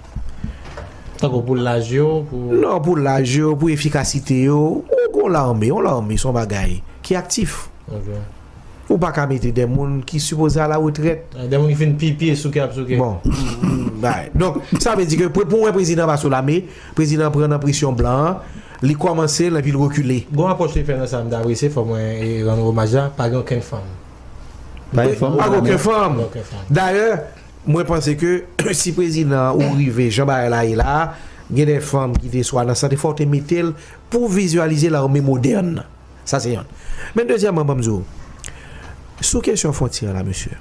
Tankou pou laj yo, pou... Non, pou laj yo, pou efikasite yo, ou gon lame, yon lame, se yon bagay ki aktif. Oke. Ou pa ka mete de moun ki sipoze a la retrèt. Ah, de moun ki fin pipi e souke ap souke. Bon. Bay. Donk, sa vle di ke pou, pou mwen prezidan pa sou lame, prezidan pran nan presyon blan an, li kòmanse l epi l rekile. Gon apwòch li fè nan sa m t apresye, fò mwen, e, rann omaj la, pa gen okenn fanm. Pa gen fanm? Pa gen okenn fanm. Pa gen okenn fanm. Dayè, mwen panse ke si prezidan ou rive jan bagay la ye la, gen de fanm ki te swa nan sante, fò w te mete l pou vizyalize lame modèn nan. Sa se yonn. Men dezyèmman, ban m di w, sou kesyon fwontyè la, mesye,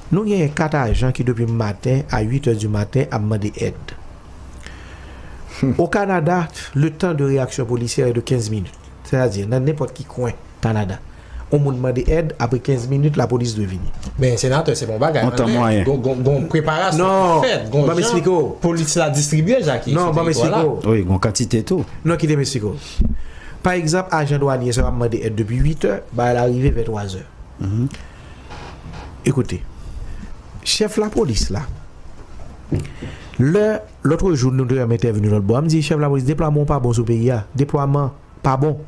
nou genyen kat ajan ki depi maten a uit è di maten ap mande èd. O Kanada, le temps de réaction policière est de quinze minutes. Sètadi, nan nenpòt ki kwen Kanada, yon moun mande èd, apre kenz minit, lapolis dwe vini. Men senatè, se bon bagay. An tan mwayen. Gon, gon, gon preparasyon ki fèt, gon jan polis la distribye, Jackie, sou teritwa la. Non, ban m eksplike w. Wi, gon kantite tou. Non, kite m eksplike w. Pa egzanp, ajan dwanye sa yo ap mande èd depi uit è, bagay la rive vè twazè. Ekoute, chèf lapolis la, lè, lòt jou, nou te menm entèvni lòt bò a, m di, chèf lapolis, deplwaman w pa bon sou peyi a. Deplwaman pa bon.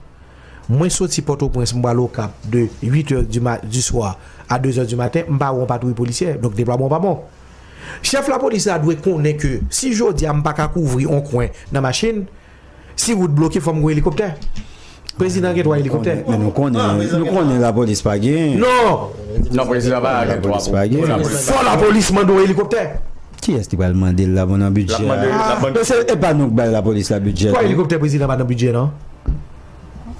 Mwen soti Pòtoprens, m pral Okap de uit è di ma-, di swa a de zè di maten, m pa wè yon patwouy polisyè. Donk, deplwaman w pa bon. Chèf lapolis la dwe konnen ke si jodi a m pa ka kouvri yon kwen nan machin, si wout bloke, fò m gen yon elikoptè. Prezidan gen twa elikoptè. Men nou konnen, nou konnen lapolis pa gen. Non! Non, prezidan pa gen twa. Lapolis pa gen. Fò lapolis mande yon elikoptè. Kiyès ki pral mande l la, bon, nan bidjè a? L ap mande, l ap mande. Men se, e pa nou k bay lapolis la bidjè tou. Twa elikoptè prezidan pa nan bidjè, non?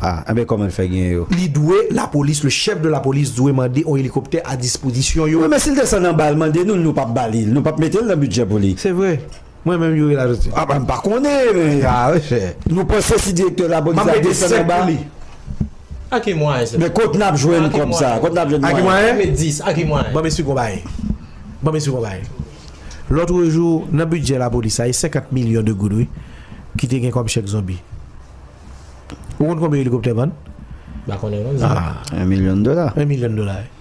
Ah, enben kòman l fè gen yo? Li dwe, lapolis, le chef de la police dwe mande yon elikoptè a dispozisyon yo. Wi, men si l desann anba, l mande nou, nou p ap ba li l, nou p ap mete l nan bidjè pou li. Se vre. Mwen menm, Youri la soti. Ah, ben, m pa konnen, men. Ah, wi, chè. Nou panse si direktè lapolis la desann anba? A ki mwayen, se... Men kot n ap jwenn kòb sa? Kot n ap jwenn mwayen? A ki mwayen? Mete dis, a ki mwayen? Ban m esplike w bagay. Ban m esplike w bagay. Lòt jou, nan bidjè lapolis la, e senkant milyon de goud, wi, ki te gen kòm chèk zonbi. Ou konn konbyen elikoptè vann? M pa konnen, non. Ah. Yon milyon dola. Yon milyon dola, wi.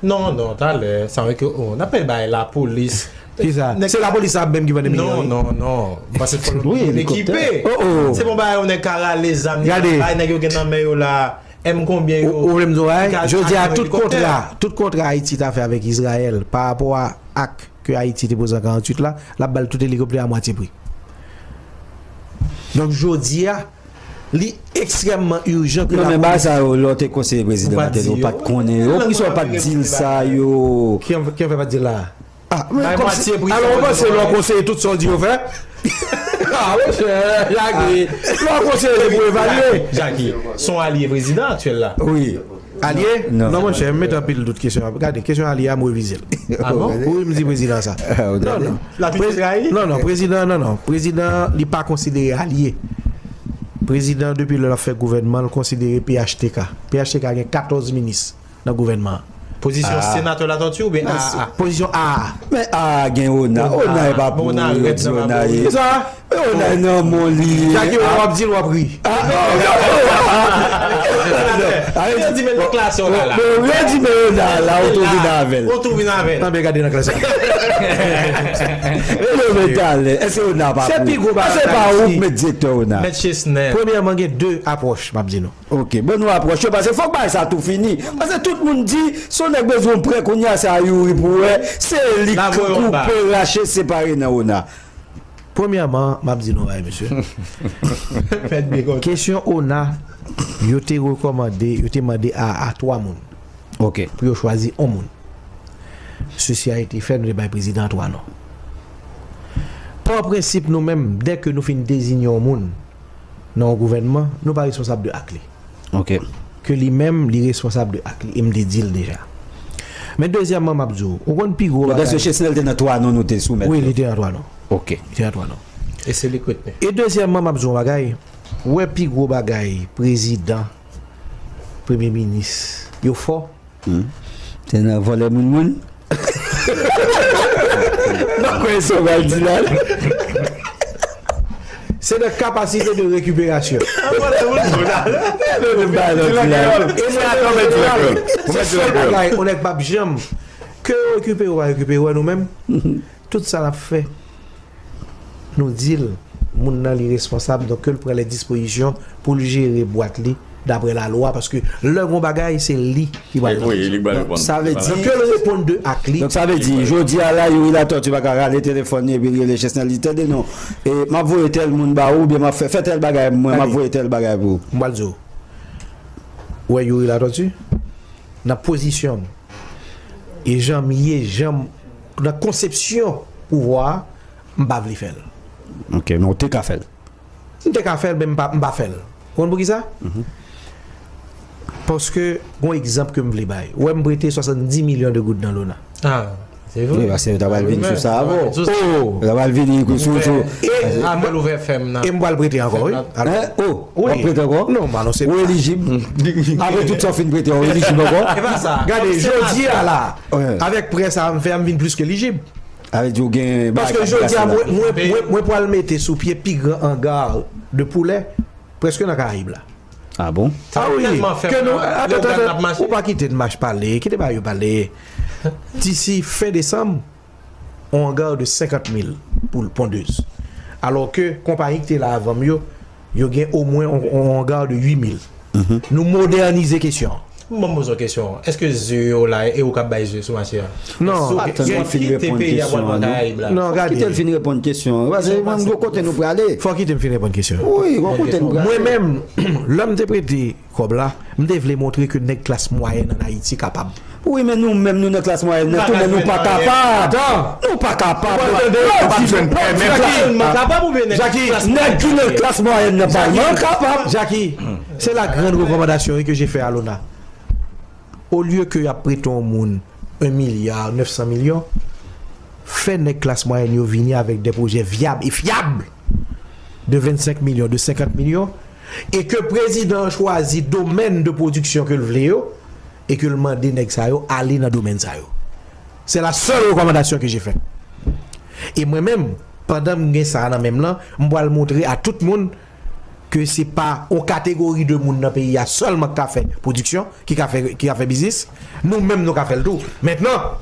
Non, non, talè, sa vle ke, oh, n ap pale bay lapolis. Kisa? Se lapolis la menm ki vann milyon, wi. Non, non, non. Paske fò nou byen ekipe. Oh, oh. Se bon bagay, yon nèg ka rale zam, li ka bay nèg yo gen nan men yo la, M konbyen yo. Ou, ou vle m di w, jodi a, tout kontra, tout kontra Ayiti ta fè avèk Izrayèl pa rapò a ak ke Ayiti te poze an karanntuit la, l ap ba l tout elikoptè a mwatye pri. Donk, jodi a, li ekstrèmman ijan ke... Non, men bagay sa yo, lè w te konseye prezidan Martelly, ou pa t konnen yo. Poukisa w pa t di l sa yo? Ki an, ki an fè pa t di l la? Ah, men kòmsi, alò, ou panse lè w konseye tout sa w di yo fè? Ah, monchè, Jackie, lè w konseye se pou evalye. Jackie, se yon alye prezidan aktyèl la. Wi. Alye? Non, monchè, m met anpil dout kesyon an. Gade, kesyon alye a, m revize l. Ah bon? Wi, m di prezidan sa. Non, non. Non, non, prezidan, non, non. Prezidan, li pa konsidere alye. Prezidan, depi lè l ap fè gouvènman, l konsidere P H T K. P H T K gen katòz minis nan gouvènman an. Pozisyon senatè Latortue oubyen A A A? Pozisyon A A. Men A A gen Ona. Ona e pa pou Ona ye. Kisa? Men Ona nan mon li. Jackie, w ap di l, w ap ri. Yo di men nan klas yo la. Yo di men Ona la, ou tou vin avè l. Ou tou vin avè l. Anben gade nan klas la. Men yo men talè. Èske Ona pa pou? Se pi gwo bagay. Èske pa ou k met direktè Ona? Mèt Chesnel. Premyèman, gen de apwòch, m ap di nou. Ok, bon nou apwòch yo, paske fòk bagay sa tou fini. Paske tout moun di, si yon nèg bezwen yon prè kounye a, se a Youri pou wè, se li k koupe, rache, separe nan Ona. Premyèman, m ap di nou bagay, mesye. Fèt byen konn. Kesyon Ona, yo te rekòmande, yo te mande a, a twa moun Ok. pou yo chwazi yon moun. Sesi a ete fè, nou te bay prezidan an twa non. Pa prensip, nou menm, dèke nou fin deziye yon moun nan yon gouvènman, nou pa responsab de ak li. Ok. Ke li menm, li responsab de ak li, e m te di l deja. Men dezyèmman, m ap di w, ou konn pi gwo Donk, èske bagay. Chesnel te nan twa non nou te soumèt Wi, yo? Li te nan twa non. Ok. Li te nan twa non. E se li k retni. E dezyèmman, m ap di w yon bagay, ou wè pi gwo bagay, prezidan, premye minis, yo fò. Se nan vòlè moun moun? Nan kwè sa w pral di la. Se nan kapasite de rekiperasyon. Mwen menm ba lòt la. E mwen, an jeneral, se sèl bagay, yon nèg p ap janm, ke yo rekipere ou pa rekipere, ou wè nou menm, tout sa n ap fè, nou di l, moun nan li responsab, donk ke l pran lè dispozisyon pou l jere bwat li daprè lalwa, paske lè gon bagay, se li ki pral Wi, li k pral reponn. Sa vle di Ke l reponn de ak li. Donk sa vle di, jodi a la, Youri Latortue pa ka rale telefòn li epi l rele Chesnel li, tande non, e m ap voye tèl moun ba ou, oubyen m ap fè, fè tèl bagay mwen, m ap voye tèl bagay pou ou. M pral di w. Ou wè Youri Latortue, nan pozisyon m, e jan m ye, jan m, nan konsepsyon pouvwa a, m pa vle fè l. Ok, men ou te ka fè l. M te ka fè l, men m pa, m pa fè l. Ou konn poukisa? Paske, gon egzanp ke m vle bay. Ou wè m prete swasanndis milyon de goud nan Lona. Ah, se Wi, vre. paske yo ta pral vin sou sa avè w. Oh! Yo ta pral vini sou, sou. E, A mwen l ouvè fèm nan. E m pral prete ankò, wi. Hein? Oh, w Wi. Ap prete ankò? Non, m anonse. Ou elijib. Apre tout sa w fin prete, w elijib ankò? E pa sa. Gade, jodi a la, Wi. Avèk prè sa a m fè a, m vin plis ke elijib. Avè di w gen bagay Paske k ap jodi a, plase la. mwen, mwen, mwen, mwen pral mete sou pye pi gran angar de poulè prèske nan Karayib la. Ah bon? Ah wi, Tèlman fè ke nou, mwen, atann, Leogane atann, ap mache. Ou pa kite n mache pale, kite ba yo pale. Disi fen desanm, on angar de senkant mil pou pondez. Alò ke konpayi ki te la avan m yo, yo gen omwen on, on angar de uit mil. Nou modènize kesyon an. Mwen poze yon kesyon. Èske ze yo la e ou k ap bay ze sou mache a? Non. Sou Atann, sou mwen fin kite reponn peyi a kesyon pral an, nan non. Karayib la. Non, gade. Kite l fin reponn kesyon an. Paske mwen, nou kote nou prale. Fò kite m fin reponn kesyon. Wi, ou kote nou prale. Mwen menm, lè m te prete kòb la, m te vle montre ke nèg klas mwayèn ann Ayiti kapab. Wi, men nou menm, nou nan klas mwayèn nan tou, men nou pa kapab. Atann! Nou pa kapab. Ou pa tande? Ou pa di nou pa kapab. Mwen kapab oubyen nèg Jackie, klas Nèg ki nan klas mwayèn nan pa Jackie, menm kapab. Jackie, c'est la grande recommandation que j'ai fait à Lona. Olye ke y ap prete yon moun un milliard neuf cent millions, fè nèg klas mwayèn yo vini avèk de pwojè vyab e fyab de vennsenk milyon, de senkant milyon, e ke prezidan an chwazi domèn de pwodiksyon ke l vle yo, e ke l mande nèg sa yo ale nan domèn sa yo. C'est la seule recommandation que j'ai faite. E mwen menm, pandan m gen sa a nan men m lan, m pral montre a tout moun ke se pa yon kategori de moun nan peyi a sèlman ki ka fè pwodiksyon, ki ka fè, ki ka fè biznis. Nou menm, nou ka fè l tou. Maintenant,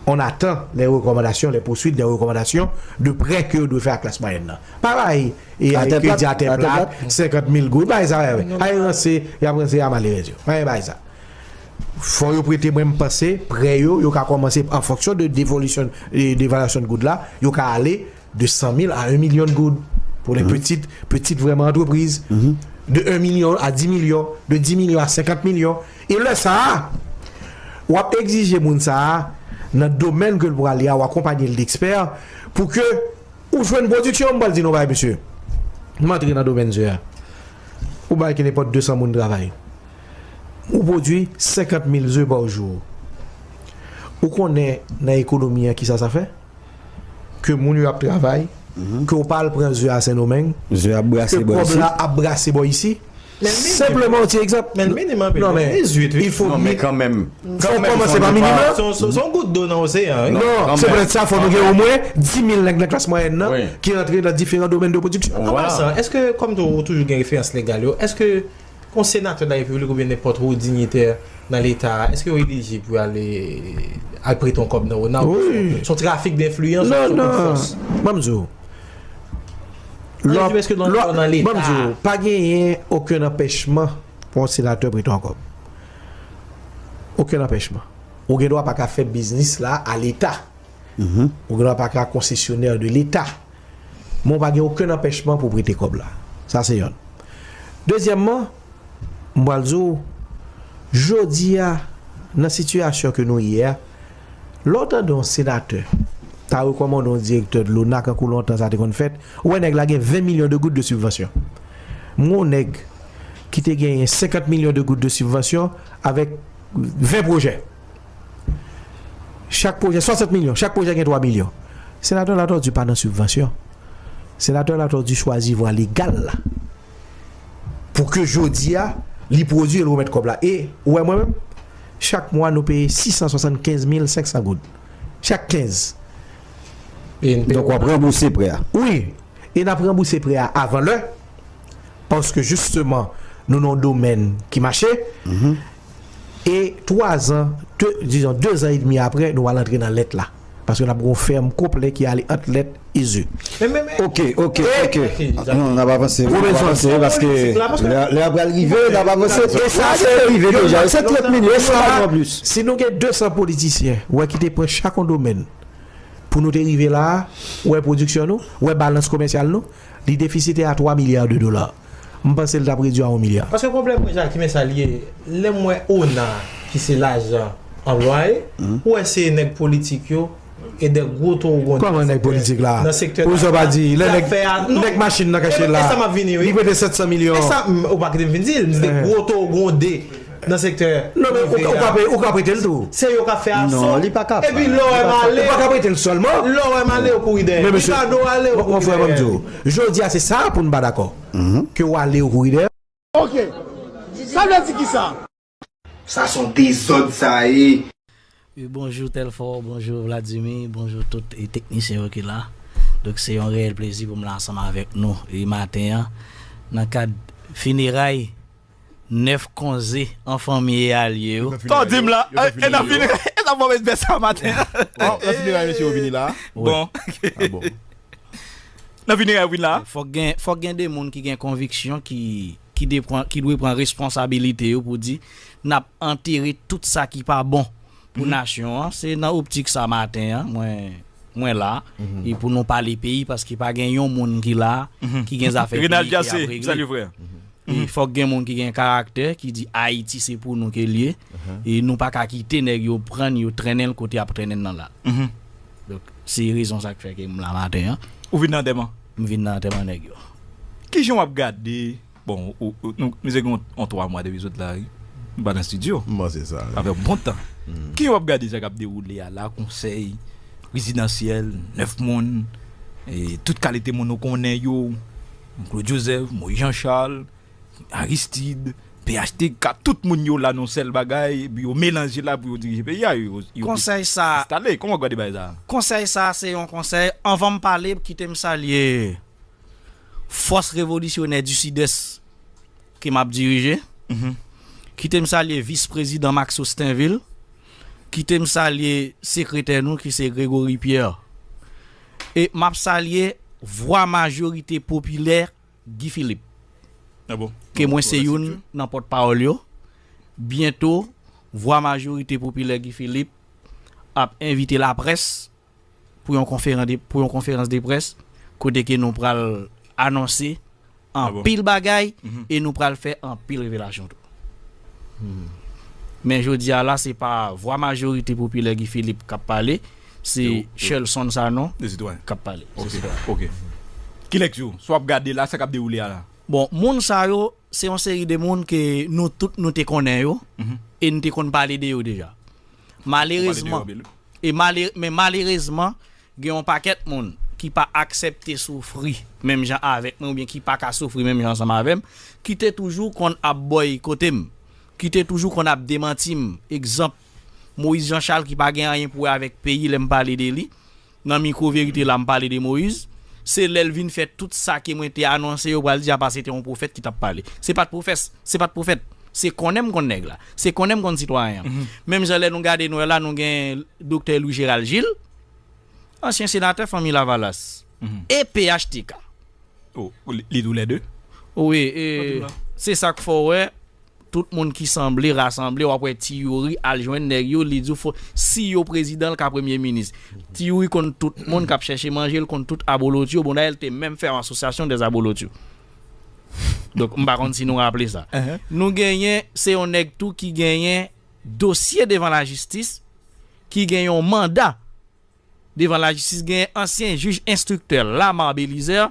on attend les recommandations, les poursuites des recommandations de prêts ke yo dwe fè a klas mwayèn nan. Pa bay e, Atè kredi plat, atè atè plat, plat. Senkant mil goud. Bay sa, bay, bay. Ay ranse, y ap ranse a malerèz yo. Bay, bay sa. Fò yo prete, mwen, m panse, prè yo, yo ka kòmanse an fonksyon de devolisyon, e, devalyasyon de goud la, yo ka ale de san mil a un milyon de goud pour les petites, petites vraiment entreprises, de un million à dix millions, de dix millions à cinquante millions. E lè sa a, w ap egzije moun sa a, nan domèn ke l pral ye a, w akonpanye l d ekspè pou ke ou jwenn pwodiksyon. M pral di nou bagay, mesye. M antre nan domèn ze a. Ou bay ke nenpòt de san moun travay. Ou pwodui senkant mil ze pa jou. Ou konnen nan ekonomi an kisa sa fè? Ke moun yo ap travay, ke w pa al pran ze a Sendomeng, Ze ap brase ke bò kòb isi. La ap brase bò isi, Senpleman, yon ti egzanp. Men minim anpil. Non, men, il faut Non, men kanmenm. Fò w kòmanse pa minim lan. Se yon gout dlo nan oseyan. Non, se poutèt sa, fò nou gen omwen dis mil nèg nan klas mwayèn nan ki rantre nan diferan domèn de pwodiksyon. An pasan, èske, kòm tou, ou toujou gen referans legal yo, èske kon senatè de la repiblik oubyen nenpòt wo dinyitè nan Leta a, èske yo elijib pou yo ale al prete yon kòb nan ona? Se yon trafik denfliyans? Non, non. Ban m di w. Lò, ban m di w, pa genyen okenn anpèchman pou yon senatè prete yon kòb. Okenn anpèchman. Ou gen dwa pa ka fè biznis la a Leta. Ou gen dwa pa ka konsesyonè de Leta. Men w pa gen okenn anpèchman pou w prete kòb la. Sa se yonn. Dezyèmman, m pral di w, jodi a, nan sitiyasyon ke nou ye a, lè w tande yon senatè ta rekòmande yon direktè de lona, kankou lontan sa te konn fèt, ou wè nèg la gen ven milyon de goud de sibvansyon. M wè yon nèg ki te genyen senkant milyon de goud de sibvansyon avèk ven pwojè. Chak pwojè, swasant milyon, chak pwojè gen twa milyon. Senatè Latortue pa nan sibvansyon. Senatè Latortue chwazi vwa legal la. Pou ke jodi a, li pwodui e l remèt kòb la. E, ou wè mwen menm, chak mwa nou peye sis san swasannkenz mil senk san goud. Chak kenz. Donk w ap ranbouse prè a. Wi. E n ap ranbouse prè a avan lè. Paske jisteman, nou nan yon domèn ki mache. E twa zan, de, dizon, de zan edmi apre, nou al antre nan lèt la. Paske n ap gen yon fèm konplè ki ale ant lèt e ze. Ok, ok, ok. Non, n ap avanse, n ap avanse, paske lè a pral rive, n ap avanse. E sa se rive deja, se trant minit, e sa pa plis. Si nou gen de san politisyen, ou wè ki te pran chak yon domèn, pou nou te rive la a, ou wè pwodiksyon nou, ou wè balans komèsyal nou, li defisitè a twa milya de dola. M panse l t ap redui a yon milya. Paske pwoblèm mwen, Jackie, men sa l ye. Lè m wè ona, ki se lajan anplwaye, ou wè se nèg politik yo, e de gwo towo gwonde. Kòman nèg politik la? Nan sektè. Pou sa w pa di, lè nèg, nèg machin nan kache la, li prete sèt san milyon. E sa, ou pa kite m fin di l, m di de gwo towo gwonde nan sektè prive a. Non, men ou ka prete l tou. Se yo k ap fè aso. Non, li pa ka. Epi lè w wè m ale. Ou pa ka prete l sèlman. Lè w wè m ale, ou kouri dèyè. Men mesye, mon frè, ban m di w, jodi a se sa pou n pa dakò. Ke w ale, ou kouri dèyè. Ok. Sa vle di kisa? Sa se yon dezòd sa ye. Wi, bonjou Telfort, bonjou Vladimir, bonjou tout e teknisyen yo ki la. Donk se yon reyèl plezi pou m la ansanm avèk nou e maten an nan kad fineray nèf konze an fanmi e alye yo. Sa w di m la? E n ap fineray, e n ap move bè sa maten an. Nan fineray mesye yo vini la? Bon. Nan fineray yo vini la? Fòk gen, fòk gen de moun ki gen konviksyon ki, ki, de pran, ki dwe pran responsabilite yo pou di n ap antere tout sa ki pa bon pou nasyon an. Se nan optik sa maten an mwen, mwen la. E pou nou pale peyi, paske pa gen yon moun ki la ki gen zafè peyi ki ap regle. E fòk gen moun ki gen karaktè, ki di Ayiti se pou nou ke l ye. E nou pa ka kite nèg yo pran n, yo trennen l kote y ap trennen n nan la. Donk se rezon sa k fè ke m la maten an. Ou vin nan antèman? M vin nan antèman nèg yo. Kijan w ap gade Bon, nou, nou se gen yon twa mwa depi sot la, wi. M pa nan estidyo. M panse sa, wi. Sa fè bon tan. Kijan w ap gade sa k ap dewoule a la, konsèy prezidansyèl, nèf moun, e tout kalite moun nou konnen yo, Claude Joseph, Moïse Jean Charles, Aristide, P H T K, tout moun yo la nan yon sèl bagay, epi yo melanje la pou yo dirije peyi a, yo, yo, yo enstale. Konsèy sa, kòman w ap gade bagay sa? Konsèy sa, se yon konsèy, anvan m pale, kite m salye Fòs Revolisyonè di Sidès ke m ap dirije. Kite m salye Vis Prezidan Max Austinville. Kite m salye sekretè nou ki se Gregory Pierre. E m ap salye Vwa Majorite Popilè Guy Philippe. Ke mwen se youn nan pòtpawòl yo. Byento, Vwa Majorite Popilè Guy Philippe ap envite laprès pou yon konferans de, pou yon konferans de près kote ke nou pral anonse anpil bagay e nou pral fè anpil revelasyon tou. Men jodi a la, se pa Vwa Majorite Popilè Guy Philippe k ap pale, se Shelson Sanon k ap pale. Ok. Kilès yo? Sa w ap gade la, sa k ap dewoule a la? Bon, moun sa yo, se yon seri de moun ke nou tout nou te konnen yo e n te konn pale de yo deja. Malerezman, e male, men malerezman, gen yon pakèt moun ki pa aksepte soufri menm jan avèk mwen oubyen ki pa ka soufri menm jan ansanm avè m, ki te toujou konn ap bòykote m, ki te toujou konn ap demanti m. Egzanp, Moïse Jean Charles ki pa gen anyen pou wè avèk peyi lè m pale de li. Nan mikwo verite la, m pale de Moïse. Se lè l vin fè tout sa ke mwen te anonse yo pral di apa se te yon pwofèt ki t ap pale. Se pa t pwofès, se pa t pwofèt. Se konnen m konn nèg la. Se konnen m konn sitwayen an. Menm jan lè nou gade nou wè la, nou gen Doktè Louis Gérald Gilles, ansyen senatè fanmi Lavalas, e P H T K. Oh, li, li toulède? Wi, e se sa k fè w wè, tout moun ki sanble rasanble, w ap wè Ti Youri al jwenn nèg yo, li di w fò, si yo prezidan, l ka premye minis. Ti Youri konn tout moun k ap chèche manje, l konn tout abolotyo. Bon, dayè, l te menm fè yon asosyasyon dè abolotyo. Donk, m pa konn si nou raple sa. Nou genyen, se yon nèg tou ki genyen dosye devan lajistis, ki gen yon manda devan lajistis, gen ansyen jij enstriktè Lamar Belizaire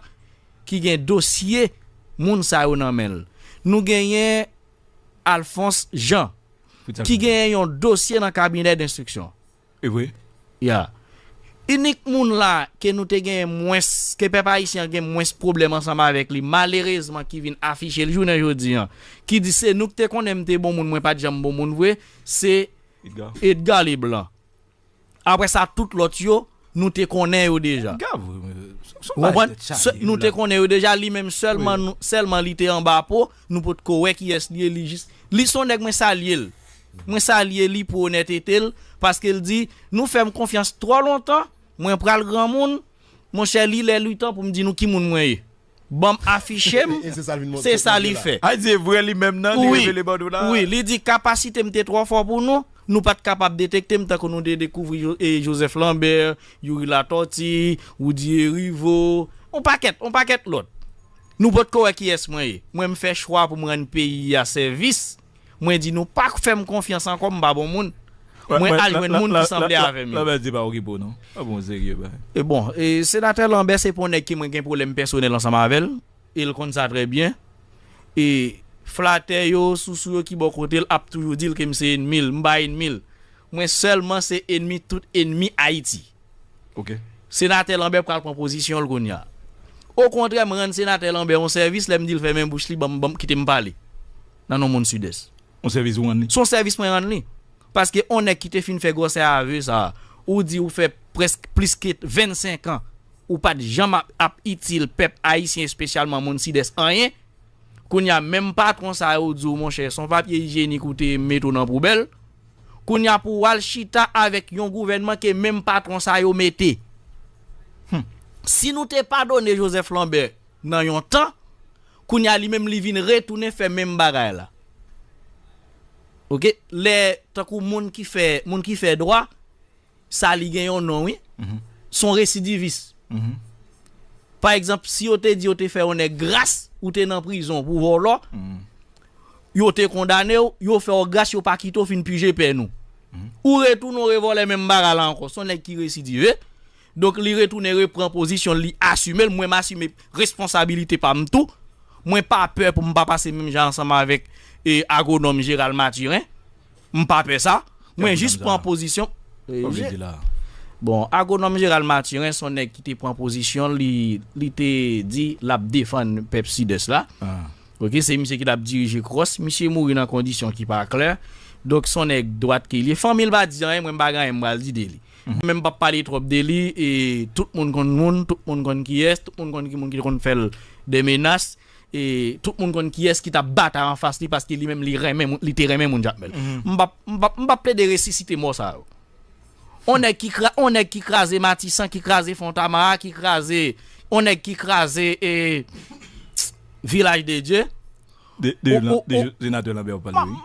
ki gen dosye moun sa yo nan men l. Nou genyen Alphonse Jean ki genyen yon dosye nan kabinè denstriksyon. E vre? Ya. Inik moun la ke nou te genyen mwens, ke pèp ayisyen an gen mwens pwoblèm ansanm avèk li, malerezman ki vin afiche l jounen jodi an, ki di se nou ki te konnen m te bon moun, mwen pa t janm bon moun vre, se Edgar Leblanc. Apre sa, tout lòt yo, nou te konnen yo deja. Ou konprann? Nou te konnen yo deja, li menm sèlman, sèlman li te anba po, nou potko wè kiyès li ye, li jis. Li se yon nèg mwen salye l. Mwen salye li pou onètete l, paske l di, nou fè m konfyans twò lontan, mwen pral granmoun, monchè, li lè li tan pou m di nou ki moun mwen ye. Ban m afiche m, se sa li fè. A di e vre li menm nan, li revele ban nou la. Wi, li di kapasite m te twò fò pou nou, nou pa t kapab detekte m tankou nou te dekouvri Joseph Lambert, Youri Latortue, Woody Herriveau, yon pakèt, yon pakèt lòt. Nou potko wè kiyès mwen ye. Mwen m fè chwa pou m rann peyi a sèvis. Mwen di nou pa fè m konfyans ankò, m pa bon moun. Mwen al jwenn moun ki sanble avè m yo. Lanbè di pa okipe w non. Pa bon serye bèy. E bon, e senatè Lanbè se pa yon nèg ke mwen gen pwoblèm pèsonèl ansanm avè l. E l konn sa trè byen. E flatè yo, sousou yo ki bò kote l ap toujou di l ke m se enmi l. M pa enmi l. Mwen sèlman se enmi tout enmi Ayiti. Senatè Lanbè pral pran pozisyon l kounye a. Okontrè, m rann senatè Lanbè yon sèvis lè m di l fèmen bouch li, ban m, ban m, kite m pale. Nan non moun Sidès. Yon sèvis ou rann li? Se yon sèvis mwen rann li. Paske yon nèg ki te fin fè gwosè ave sa, ou di ou fè prèske plis ke vennsenk an, ou pa t janm ap, ap itil pèp ayisyen, espesyalman moun Sidès, anyen. Kounye a, menm patwon sa yo di w, monchè, se yon papye ijyenik ou te mete w nan poubèl. Kounye a, pou w al chita avèk yon gouvènman ke menm patwon sa yo mete. Si nou te padone Joseph Lambert nan yon tan, kounye a, li menm li vin retounen fè menm bagay la. Oke, lè, tankou moun ki fè, moun ki fè dwa, sa li gen yon non, wi. Se yon residivis. Pa egzanp, si yo te di yo te fè yon nèg gras, ou te nan prizon pou vòlò, yo te kondane w, yo fè w gras, yo pa kite w fin pije pèn ou. Ou retounen w revòlè menm bagay la ankò. Se yon nèg ki residive. Donk, li retounen repran pozisyon l, li asime l. Mwen, m asime responsabilite pa m tou. Mwen pa pè pou m pa pase menm jan ansanm avèk, e, agwonòm Gérald Mathurin. M pa pè sa. Mwen jis pran pozisyon. Bon, agwonòm Gérald Mathurin se yon nèg ki te pran pozisyon, li, li te di l ap defann pèp Sidès la. Oke, se misye ki t ap dirije Kròs. Misye mouri nan kondisyon ki pa klè. Donk, se yon nèg dwat ke li ye. Fanmi l pa di anyen, mwen m pa gen anyen m pral di de li. Mwen menm m p ap pale twòp de li, e tout moun konn moun, tout moun konn kiyès, tout moun konn ki moun ki te konn fè l de menas, e tout moun konn kiyès ki t ap batay anfas li paske li menm li renmen moun, li te renmen moun Jakmèl. M p ap, m p ap, m p ap plede resisite mò sa yo. On nèg ki kra-, on nèg ki kraze Matisan, ki kraze Fontamara, ki kraze, on nèg ki kraze, e, Vilaj de Dye. De, de, de, de Senatè Lanbè w ap pale, wi.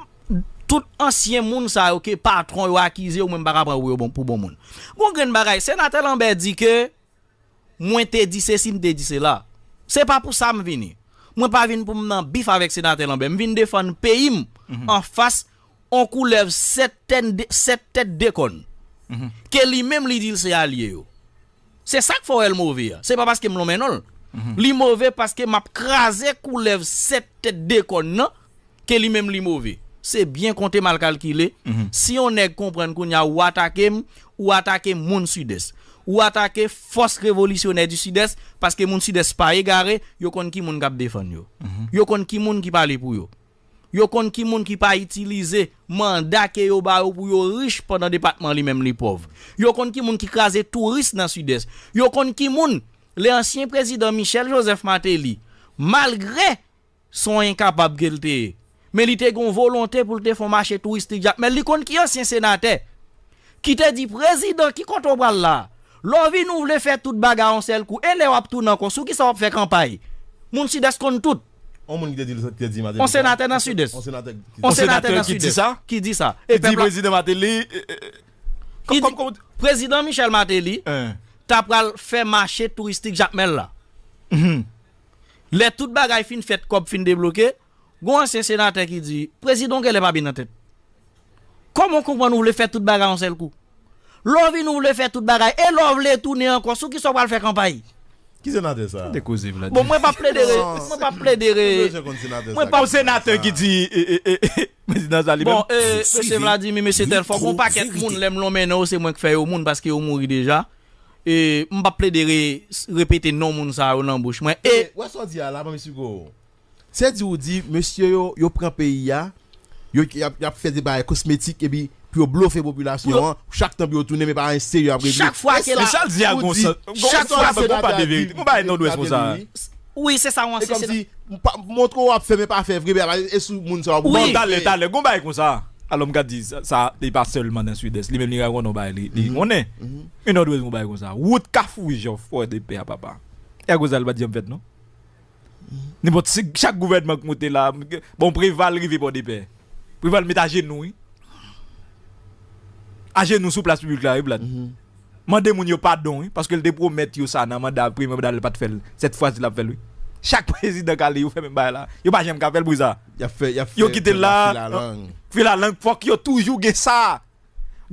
Tout ansyen moun sa yo ke patwon yo akize yo, mwen m pa ka pran pou yo bon, pou bon moun. Gon grenn bagay, Senatè Lanbè di ke mwen te di sesi, m te di sela. Se pa pou sa m vini. Mwen pa vin pou m nan bif avèk Senatè Lanbè. M vin defann peyi m anfas on koulèv sèt tèt de, sèt tèt de kòn. Ke li menm li di l se alye yo. Se sa k fè w wè l move a. Se pa paske m lonmen non l. Li move paske m ap kraze koulèv sèt tèt de kòn nan, ke li menm li move. Se byen konte mal kalkile. Si yon nèg konprann kounye a ou atake m, ou atake moun Sidès. Ou atake fòs revolisyonè di Sidès, paske moun Sidès pa egare, yo konn ki moun k ap defann yo. Yo konn ki moun ki pale pou yo. Yo konn ki moun ki pa itilize manda ke yo ba yo pou yo rich pandan depatman li menm li pòv. Yo konn ki moun ki kraze touris nan Sidès. Yo konn ki moun, le ansyen prezidan Michel Joseph Martelly, malgre se yon enkapab ke l te ye, men li te gen yon volonte pou l te fè yon mache touristik Jakmèl. Li konn ki ansyen senatè ki te di prezidan ki kote w pral la, lè w vin ou vle fè tout bagay yon sèl kou, e lè w ap tounen ankò, sou kisa w ap fè kanpay? Moun Sidès konn tout. On moun ki te di, te di Martelly. On senatè nan Sidès. On senatè ki On senatè nan Sidès ki di sa. E pèp la, prezidan Martelly, e, e, e, kòm, kòm, kòm, prezidan Michel Martelly ta pral fè mache touristik Jakmèl la. Lè tout bagay fin fèt, kòb fin debloke, gon ansyen senatè ki di, prezidan w genlè pa byen nan tèt. Kòman w konprann ou vle fè tout bagay yon sèl kou? Lè w vin ou vle fè tout bagay, e lè w vle tounen ankò, sou kisa w pral fè kanpay? Ki senatè sa? Bon, mwen p ap plede re, mwen p ap plede re, mwen p ap senatè ki di, e, e, e, e, prezidan sa li menm. Bon, e, mesye Vladimir, mesye Telfò, gon pakèt moun, lè m lonmen non yo, se mwen k fè yo moun, paske yo mouri deja. E, m p ap plede re, repete non moun sa yo nan bouch mwen. E, wè sa w di a la, ban m esplike w. Se di ou di, mesye yo, yo pran peyi a, yo, y ap, y ap fè de bagay kosmetik, epi pou yo blofe popilasyon an, chak tan pou yo tounen, men pa anyen serye y ap regle. Chak fwa ke la, men sa l di a gon sans, gon sans, gon pa de verite. Gon bagay Nòdwès konsa. Wi, se sa w ansyen. E kòmsi, montre w ap fè, men pa fè vre, men e sou moun sa w ap. Wi, talè, talè, gon bagay konsa. Alò, m ka di, sa, sa, li pa sèlman nan Sidès. Li menm, li ka konnen yon bagay, li, li konnen. Men Nòdwès, gon bagay konsa. Wout Kafou Jòf, Fòdepè a, papa. E akoz sa, li pa t janm fèt, non? Nenpòt si chak gouvènman k monte la, bon, Preval rive Pòdepè. Preval met ajenou, wi. Ajenou sou plas piblik la, wi, Vlad. Mande moun yo padon, wi, paske l te pwomèt yo sa nan manda, premye manda l, l pa t fè l. Sèt fwa si l ap fè l, wi. Chak prezidan k ale, yo fè menm bagay la. Yo pa janm ka fè l pou sa. Y ap fè, y ap fè, yo kite l la. Filalang, fòk yo toujou gen sa.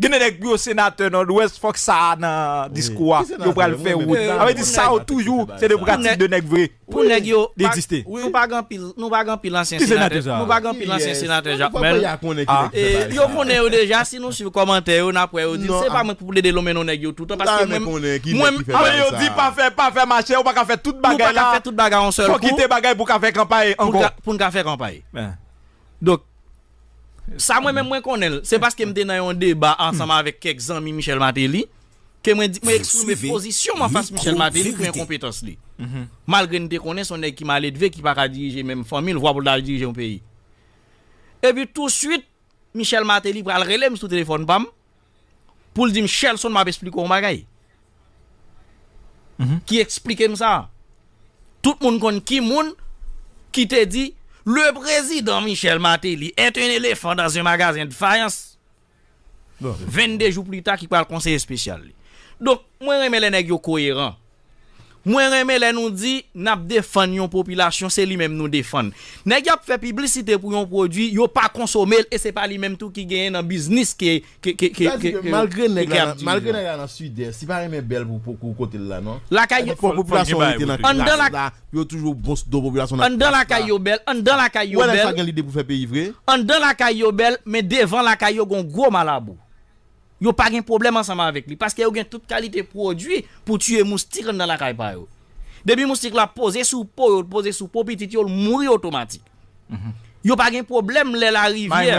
Gen de nèg pou yo senatè Nòdwès, fòk sa a nan diskou a. Yo pral fè wout. Sa vle di sa yo toujou, se de pratik de nèg vre. Pou nèg yo, nou pa gen anpil, nou pa gen anpil ansyen senatè. Nou pa gen anpil ansyen senatè Jakmèl. E, yo konnen yo deja, si nou swiv kòmantè yo, n ap wè yo di, se pa mwen pou plede lonmen non nèg yo toutan, paske mwen, mwen, yo di pa fè, pa fè mache, ou pa ka fè tout bagay la. Fò kite bagay pou ka fè kanpay ankò. Pou n ka fè kanpay. Donk, sa mwen menm mwen konnen l, se paske m te nan yon deba ansanm avèk kèk zanmi Michel Martelly, ke mwen di, mwen eksprime pozisyon m anfas Michel Martelly pou enkonpetans li. Malgre n te konnen se yon nèg ki maledve, ki pa ka dirije menm fanmi l, vwa pou l ta al dirije yon peyi. Epi touswit, Michel Martelly pral rele m sou telefòn pa m, pou l di m, Shelson, m ap esplike w yon bagay. Ki eksplike m sa. Tout moun konn ki moun ki te di, le président Michel Martelly est un éléphant dans un magasin de faïence. Vennde jou pli ta, ki pral konseye espesyal li. Donk, mwen renmen lè nèg yo koyeran. Mwen renmen lè nou di n ap defann yon popilasyon, se li menm nou defann. Nèg y ap fè piblisite pou yon pwodui, yo pa konsome l, e se pa li menm tou ki genyen nan biznis ke, ke, ke, ke, ke, ke, malgre nèg la nan, malgre nèg la nan Sidès, li pa renmen bèl pou, pou, pou kote l la, non. Lakay yo, popilasyon rete nan klas la, yo toujou bon do popilasyon nan klas la. Anndan lakay yo bèl, anndan lakay yo bèl. Wè nèg sa gen lide pou fè peyi vre. Anndan lakay yo bèl, men devan lakay yo gon gwo malabou. Yo pa gen pwoblèm ansanm avèk li, paske yo gen tout kalite pwodui pou tiye moustik anndan lakay pa yo. Depi moustik la poze sou po yo, poze sou po pitit yo, l mouri otomatik. Yo pa gen pwoblèm lè larivyè,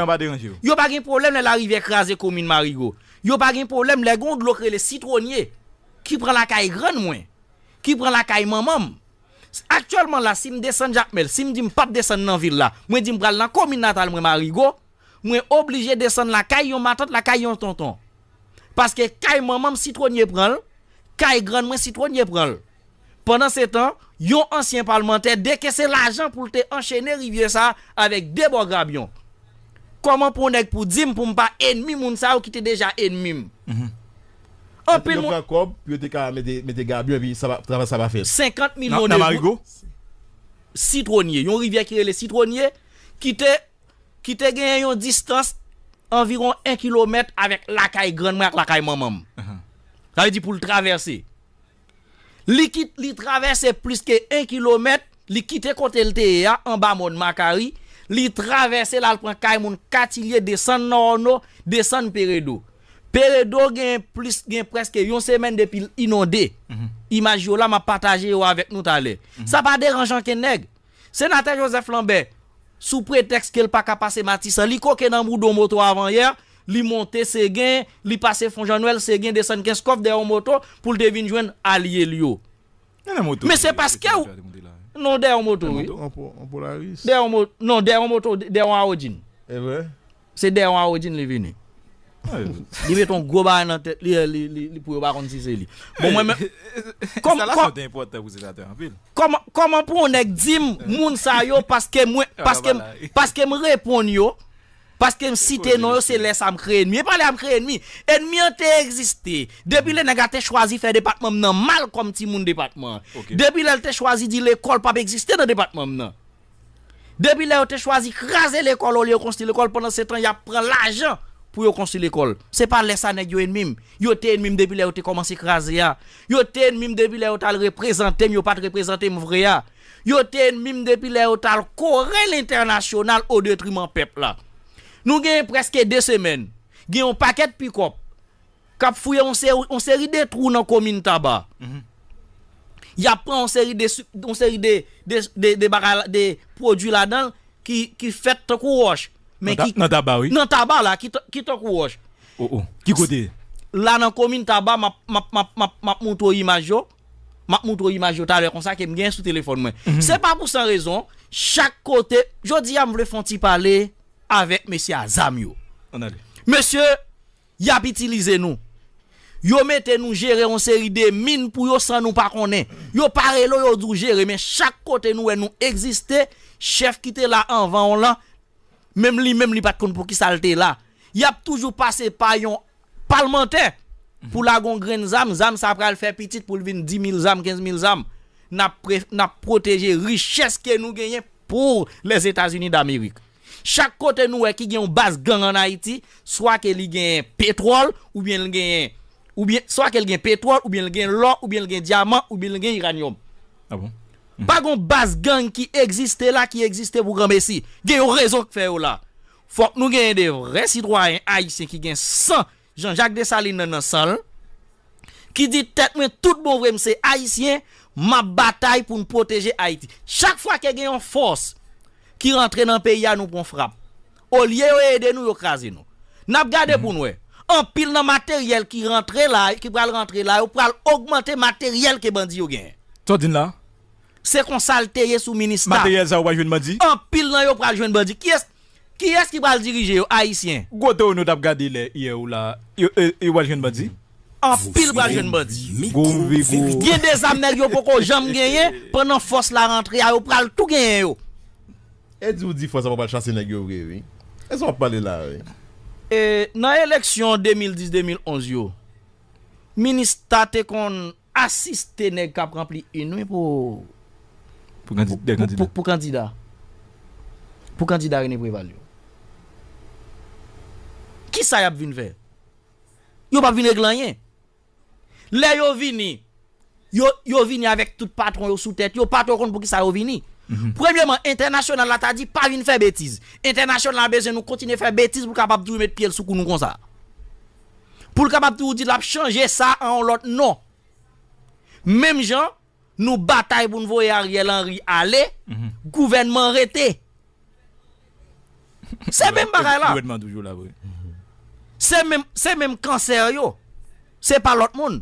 yo pa gen pwoblèm lè larivyè kraze komin Marigo. Yo pa gen pwoblèm lè gon dlo k rele sitwonye ki pran lakay grann mwen, ki pran lakay manman m. Aktyèlman la, si m desann Jakmèl, si m di m p ap desann nan vil la, mwen di m pral nan komin natal mwen, Marigo, mwen oblije desann lakay yon matant, lakay yon tonton. Paske kay manman m sitwonye pran l, kay grann mwen sitwonye pran l. Pandansetan, yon ansyen palmantè dekese lajan pou l te anchene rivyè sa a avèk de bò grabyon. Kòman pou yon nèg pou di m pou m pa enmi moun sa yo ki te deja enmi m? Anpil moun pran kòb pou yo te ka mete, mete grabyon epi sa pa, travay sa pa fèt. Senkant milyon de goud. Sitwonye, yon rivyè ki rele Sitwonye, ki te, ki te genyen yon distans anviwon en kilomèt avèk lakay grann mwen ak lakay manman m. Sa vle di pou l travèse. Li kit, li travèse plis ke en kilomèt, li kite kote l te ye a, anba mòn Makari, li travèse l al pran kay moun Katilye, desann nan Òno, desann Peredo. Peredo gen plis, gen prèske yon semèn depi l inonde. Imaj yo la, m ap pataje yo avèk nou talè. Sa pa deranje ankenn nèg. Senatè Joseph Lambert, sou pretèks ke l pa ka pase Matisan, li koke nan boudon moto avanyè, li monte Segen, li pase Fon Jan Nwèl, Segen desann Kenskòf dèyè yon moto pou l te vin jwenn alye l yo. Men se paske w... Non, dèyè yon moto, wi. Dèyè yon moto, non, dèyè yon moto, dèyè yon Audi. Se dèyè yon Audi li vini. Li met yon gwo bagay nan tèt li, li, li, li pou yo pa konn si se li. Bon, mwen menm, kòman pou yon nèg di m moun sa yo paske mwen, paske m, paske m reponn yo, paske m site non yo, se lè sa m kreye enmi. E pa lè a m kreye enmi. Enmi an te egziste. Depi lè nèg la te chwazi fè depatman m nan mal kòm timoun depatman an. Depi lè l te chwazi di lekòl p ap egziste nan depatman m nan. Depi lè yo te chwazi kraze lekòl olye yo konstwi lekòl, pandan se tan y ap pran lajan pou yo konstwi lekòl. Se pa lè sa nèg yo enmi m. Yo te enmi m depi lè yo te kòmanse kraze a. Yo te enmi m depi lè yo t al reprezante m, yo pa t reprezante m vre a. Yo te enmi m depi lè yo t al kore l entènasyonal o detriman pèp la. Nou genyen prèske de semèn. Gen yon pakèt pikòp k ap fouye yon seri, yon seri de twou nan komin Taba. Y ap pran yon seri de, yon seri de, de, de, de bagay, de pwodui ladan l ki, ki fèt tankou wòch. Men ki nan Taba, wi. Nan Taba la, ki, ki tankou wòch. O, o. Ki kote? La nan komin Taba, m ap, m ap, m ap, m ap, m ap montre w imaj yo. M ap montre w imaj yo talè konsa ke m gen sou telefòn mwen. Se pa pou san rezon, chak kote, jodi a m vle fè yon ti pale avèk mesye a zam yo. Mesye, y ap itilize nou. Yo mete nou jere yon seri de min pou yo san nou pa konnen. Yo pa rele w, yo di w jere, men chak kote nou wè nou egziste, chèf ki te la anvan w lan, menm li menm li pa t konn poukisa l te la. Y ap toujou pase pa yon palmantè pou lage yon grenn zam, zam sa pral fè pitit pou l vin dis mil zam, kenz mil zam. N ap pre-, n ap pwoteje richès ke nou genyen pou Lèzetazini Damerik. Chak kote nou wè ki gen yon baz gang ann Ayiti, swa ke li gen petwòl, oubyen li genyen, oubyen, swa ke li gen petwòl, oubyen li gen lò, oubyen li gen dyaman, oubyen li gen iranyòm. Pa gen yon baz gang ki egziste la, ki egziste pou granmesi. Gen yon rezon k fè yo la. Fòk nou genyen de vrè sitwayen ayisyen ki gen san Jean Jacques Dessalines nan, nan san l, ki di tèt mwen tout bon vre, m se ayisyen, m ap batay pou n pwoteje Ayiti. Chak fwa ke gen yon fòs ki rantre nan peyi a, nou pran frap. Olye yo ede nou, yo kraze nou. N ap gade pou n wè. Anpil nan materyèl ki rantre la, ki pral rantre la, yo pral ogmante materyèl ke bandi yo genyen. Sa w di n la? Se konsa l te ye sou Minista. Materyèl sa yo pral jwenn bandi? Anpil nan yo pral jwenn bandi. Kiyès, kiyès ki pral dirije yo? Ayisyen. Gwo tè nou t ap gade lè yè ou la, yo, e, yo pral jwenn bandi? Anpil pral jwenn bandi. Gwo rive gwo. Gen de zam nèg yo poko janm genyen, pandan fòs la rantre a, yo pral tou genyen yo. E di w di fòs la pral chase nèg yo vre, wi. E sa w ap pale la, wi. E, nan eleksyon de mil dis, de mil onz yo, Minista te konn asiste nèg k ap ranpli in, wi, pou, pou kandida. Pou kandida René Préval yo. Kisa y ap vin fè? Yo p ap vin regle anyen. Lè yo vini, yo, yo vini avèk tout patwon yo sou tèt yo, patwon yo konn poukisa yo vini. Premyèman, entènasyonal la ta di pa vin fè betiz. Entènasyonal la bezwen nou kontinye fè betiz pou l kapab toujou met pye l sou kou nou konsa. Pou l kapab toujou di l ap chanje sa an yon lòt non. Menm jan nou batay pou n voye Ariel Henry ale, gouvènman rete. Se menm bagay la. Gouvènman toujou la vre. Se menm, se menm kansè yo. Se pa lòt moun.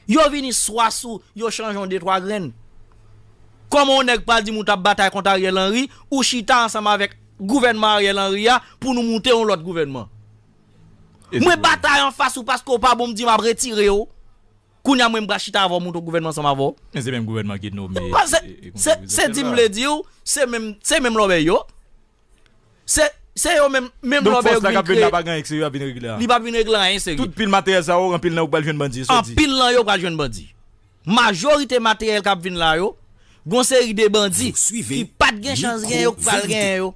Yo vini swa sou, yo chanje yon de twa grenn. Kòman yon nèg pral di m ou t ap batay kont Ariel Henry, ou chita ansanm avèk gouvènman Ariel Henry a pou nou moute yon lòt gouvènman? Mwen batay anfas ou paske w pa bon, m di m ap retire w. Kounye a mwen m pral chita avè w monte yon gouvènman ansanm avè w. Men se menm gouvènman ki nome. Se, se di m vle di w, se menm, se menm lòbèy yo. Se, se yo menm, menm lòbèy yo k vin kreye. Donk fòs la k ap vin la pa gen anyen k serye ap vin regle a? Li p ap vin regle anyen serye. Tout pil materyèl sa yo, anpil nan yo pral jwenn bandi, sa w di? Anpil nan yo pral jwenn bandi. Majorite materyèl k ap vin la yo, gon seri de bandi ki pa t gen chans gen yo k pral gen yo.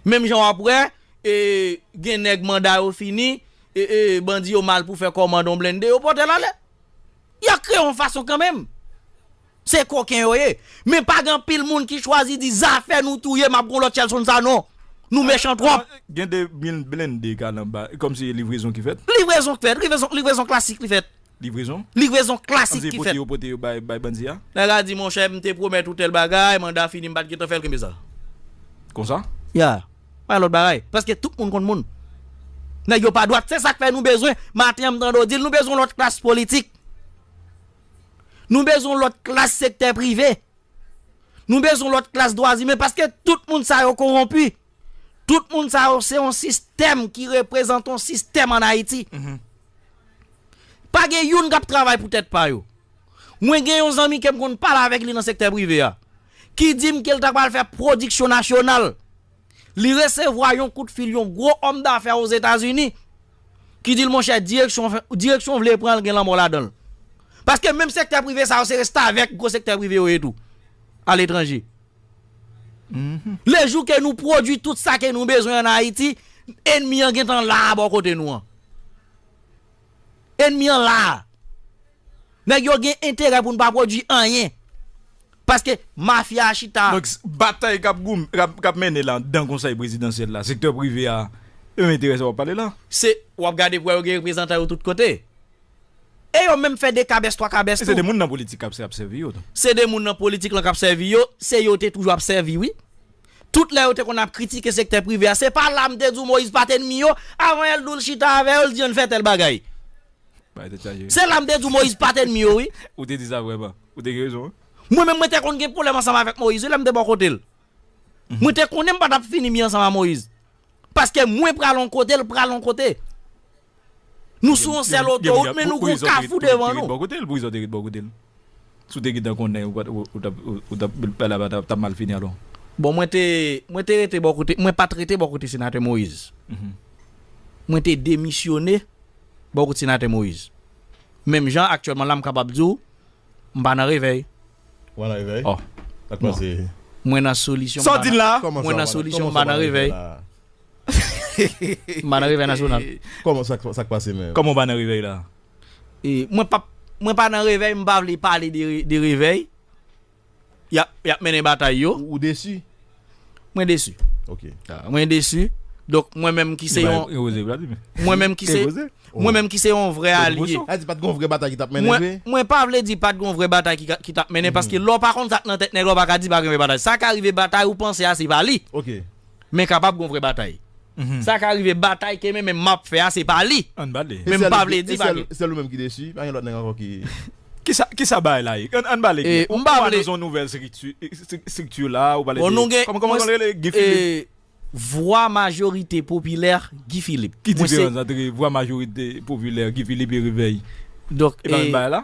Menm jan w ap wè, e, gen nèg manda yo fini, e, e, bandi yo mal pou fè kòmande yon blende, yo pote l ale. Y a kreye yon fason kanmenm. Se koken yo ye. Men pa gen anpil moun ki chwazi di zafè nou touye, m ap gon lòt Shelson sa non. nou mechan twòp. Gen de mil blende k al anba, kòmsi livrezon ki fèt. Livrezon k fèt, livrezon, livrezon klasik li fèt. Livrezon? Livrezon klasik ki fèt. Pote yo pote yo bay bay bandi a. Nèg la di monchè m te pwomèt ou tèl bagay, manda fini m pa t gentan fè l kenbe sa. Konsa? Ya. Pa lòt bagay. Paske tout moun konn moun. Nèg yo pa dwat. Se sa k fè nou bezwen. Maten an m tande w di l nou bezwen yon lòt klas politik. Nou bezwen yon lòt klas sektè prive. Nou bezwen yon lòt klas dwa imen paske tout moun sa yo kowonpi. Tout moun sa yo se yon sistèm ki reprezante yon sistèm ann Ayiti. Pa gen youn k ap travay pou tèt pa yo. Mwen gen yon zanmi ke m konn pale avèk li nan sektè prive a, ki di m ke l ta pral fè pwodiksyon nasyonal. Li resevwa yon kout fil yon gwo òm dafè Ozetazini ki di l monchè direksyon direksyon w vle pran l gen lanmò ladan l. Paske menm sektè prive sa yo se restavèk gwo sektè prive yo ye tou aletranje. Lejou ke nou pwodui tout sa ke nou bezwen ann Ayiti, enmi an gentan la a bò kote nou an. Enmi an la a. Nèg yo gen enterè pou n pa pwodui anyen. Paske mafya a chita. Donk, batay k ap goumen, k ap, k ap mennen la anndan konsèy prezidansyèl la, sektè prive a, e menm enterè sa w ap pale la. Se, w ap gade pou wè yo gen reprezantan yo tout kote. E yo menm fè de kabès, twa kabès tou. Se de moun nan politik k ap sèvi yo tou. Se de moun nan politik lan k ap sèvi yo, se yo te toujou ap sèvi wi. Tout lè yo te konn ap kritike sektè prive a, se pa la m te di w Moyiz pa t enmi yo, avan yè l di w l chita avè yo, l di ann fè tèl bagay. Se la m te di w Moyiz pa t enmi yo wi. Ou te di sa vrèman. Ou te gen rezon wi. Mwen menm mwen te konn gen pwoblèm ansanm avèk Moyiz wi lè m te bò kote l. Mwen te konnen m pa t ap fini byen ansanm a Moyiz. Paske mwen pral yon kote, l pral yon kote. Nou sou yon sèl otowout men nou gon kafou devan nou. Poukisa w te ret bò kote l? Poukisa w te ret bò kote l? Si w te gentan konnen ou t ap ou t ap ou t ap pale a pa t ap mal fini alò. Bon mwen te mwen te rete bò kote mwen pa t rete bò kote senatè Moyiz. Mwen te demisyone bò kote senatè Moyiz. Menm jan aktyèlman la m kapab di w m pa nan revèy. Ou pa nan revèy? Oh. Sa k pase? Mwen nan solisyon. Sa w di la? Mwen nan solisyon m pa nan revèy. M pa nan revèy nasyonal. Kòman sa k sa k pase menm? Kòman w pa nan revèy la? E mwen p ap mwen pa nan revèy, m pa vle pale de de revèy. Y ap y ap mennen batay yo. Ou desi? Mwen desi. Ok. Mwen desi. Donk mwen menm ki se yon mwen menm ki se mwen menm ki se yon vrè alye. Sa di pa t gen yon vrè batay ki t ap mennen vre? Mwen pa vle di pa t gen yon vrè batay ki t ap mennen paske lè w pa konn sa k nan tèt nèg la w pa ka di pa gen vrè batay. Sa ka rive batay ou panse a se pa li. Ok. Men kapab gon vrè batay. Sa ka rive batay ke men menm m ap fè a se pa li. Men m pa vle di pa gen. Sèl ou menm ki desi, pa gen lòt nèg ankò ki. Kisa kisa bagay la ye? Ann ann pale gen. Ou pale nan yon nouvèl estrikti estrikti la, ou pale de. Kòman kòman l rele? Guy Philippe. Vwa majorite popilè Guy Philippe. Ki diferans ant vwa majorite popilè Guy Philippe e revèy? Donk e pa menm bagay la?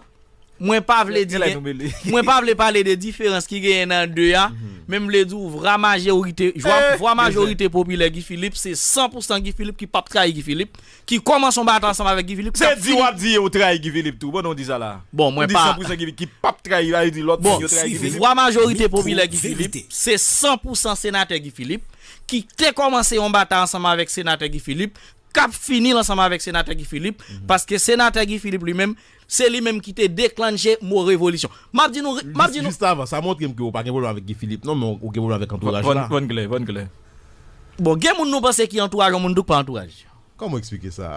Mwen pa vle di gen, mwen pa vle pale de diferans ki genyen nan de a, men m vle di w vwa majorite, vwa majorite popilè Guy Philippe se san pou san Guy Philippe ki p ap trayi Guy Philippe, ki kòmanse yon batay ansanm avèk Guy Philippe. Se di w ap di yo trayi Guy Philippe tou pandan w di sa la. Bon mwen pa. Ou di san pou san Guy Philippe ki p ap trayi, sa vle di lòt moun yo trayi Guy Philippe. Vwa majorite popilè Guy Philippe se san pou san senatè Guy Philippe ki te kòmanse yon batay ansanm avèk senatè Guy Philippe k ap fini l ansanm avèk senatè Guy Philippe, paske senatè Guy Philippe li menm, se li menm ki te deklanche mo revolisyon. M ap di nou, m ap di nou. Jis avan, sa montre m ke w pa gen pwoblèm avèk Guy Philippe non, men w gen pwoblèm avèk antouraj la. Vann klè, vann klè. Bon, gen moun nou panse ki antouraj yon moun tou k pa antouraj. Kòman w eksplike sa?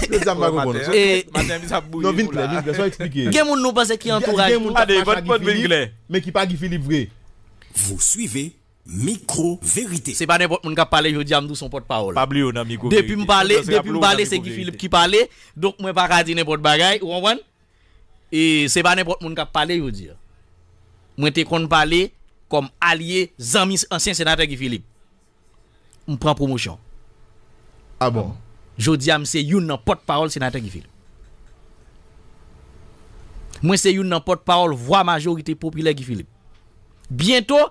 Jodi a m pa konprann ou. Non, vin klè, vin klè, sa w eksplike. Gen moun nou panse ki antouraj tou. Gade, vann vann vin klè. Men ki pa Guy Philippe vre. Vous suivez Mikwo Verite. Se pa nenpòt moun k ap pale jodi a m tou se yon pòtpawòl. Pa bliye w nan mikwo verite. Depi m pale, depi m pale se Guy Philippe ki pale, donk mwen pa ka di nenpòt bagay, ou konprann? E se pa nenpòt moun k ap pale jodi a. Mwen te konn pale kòm alye, zanmi ansyen senatè Guy Philippe. M pran pwomosyon. A bon? Jodi a m se youn nan pòtpawòl senatè Guy Philippe. Mwen se youn nan pòtpawòl vwa majorite popilè Guy Philippe. Byento,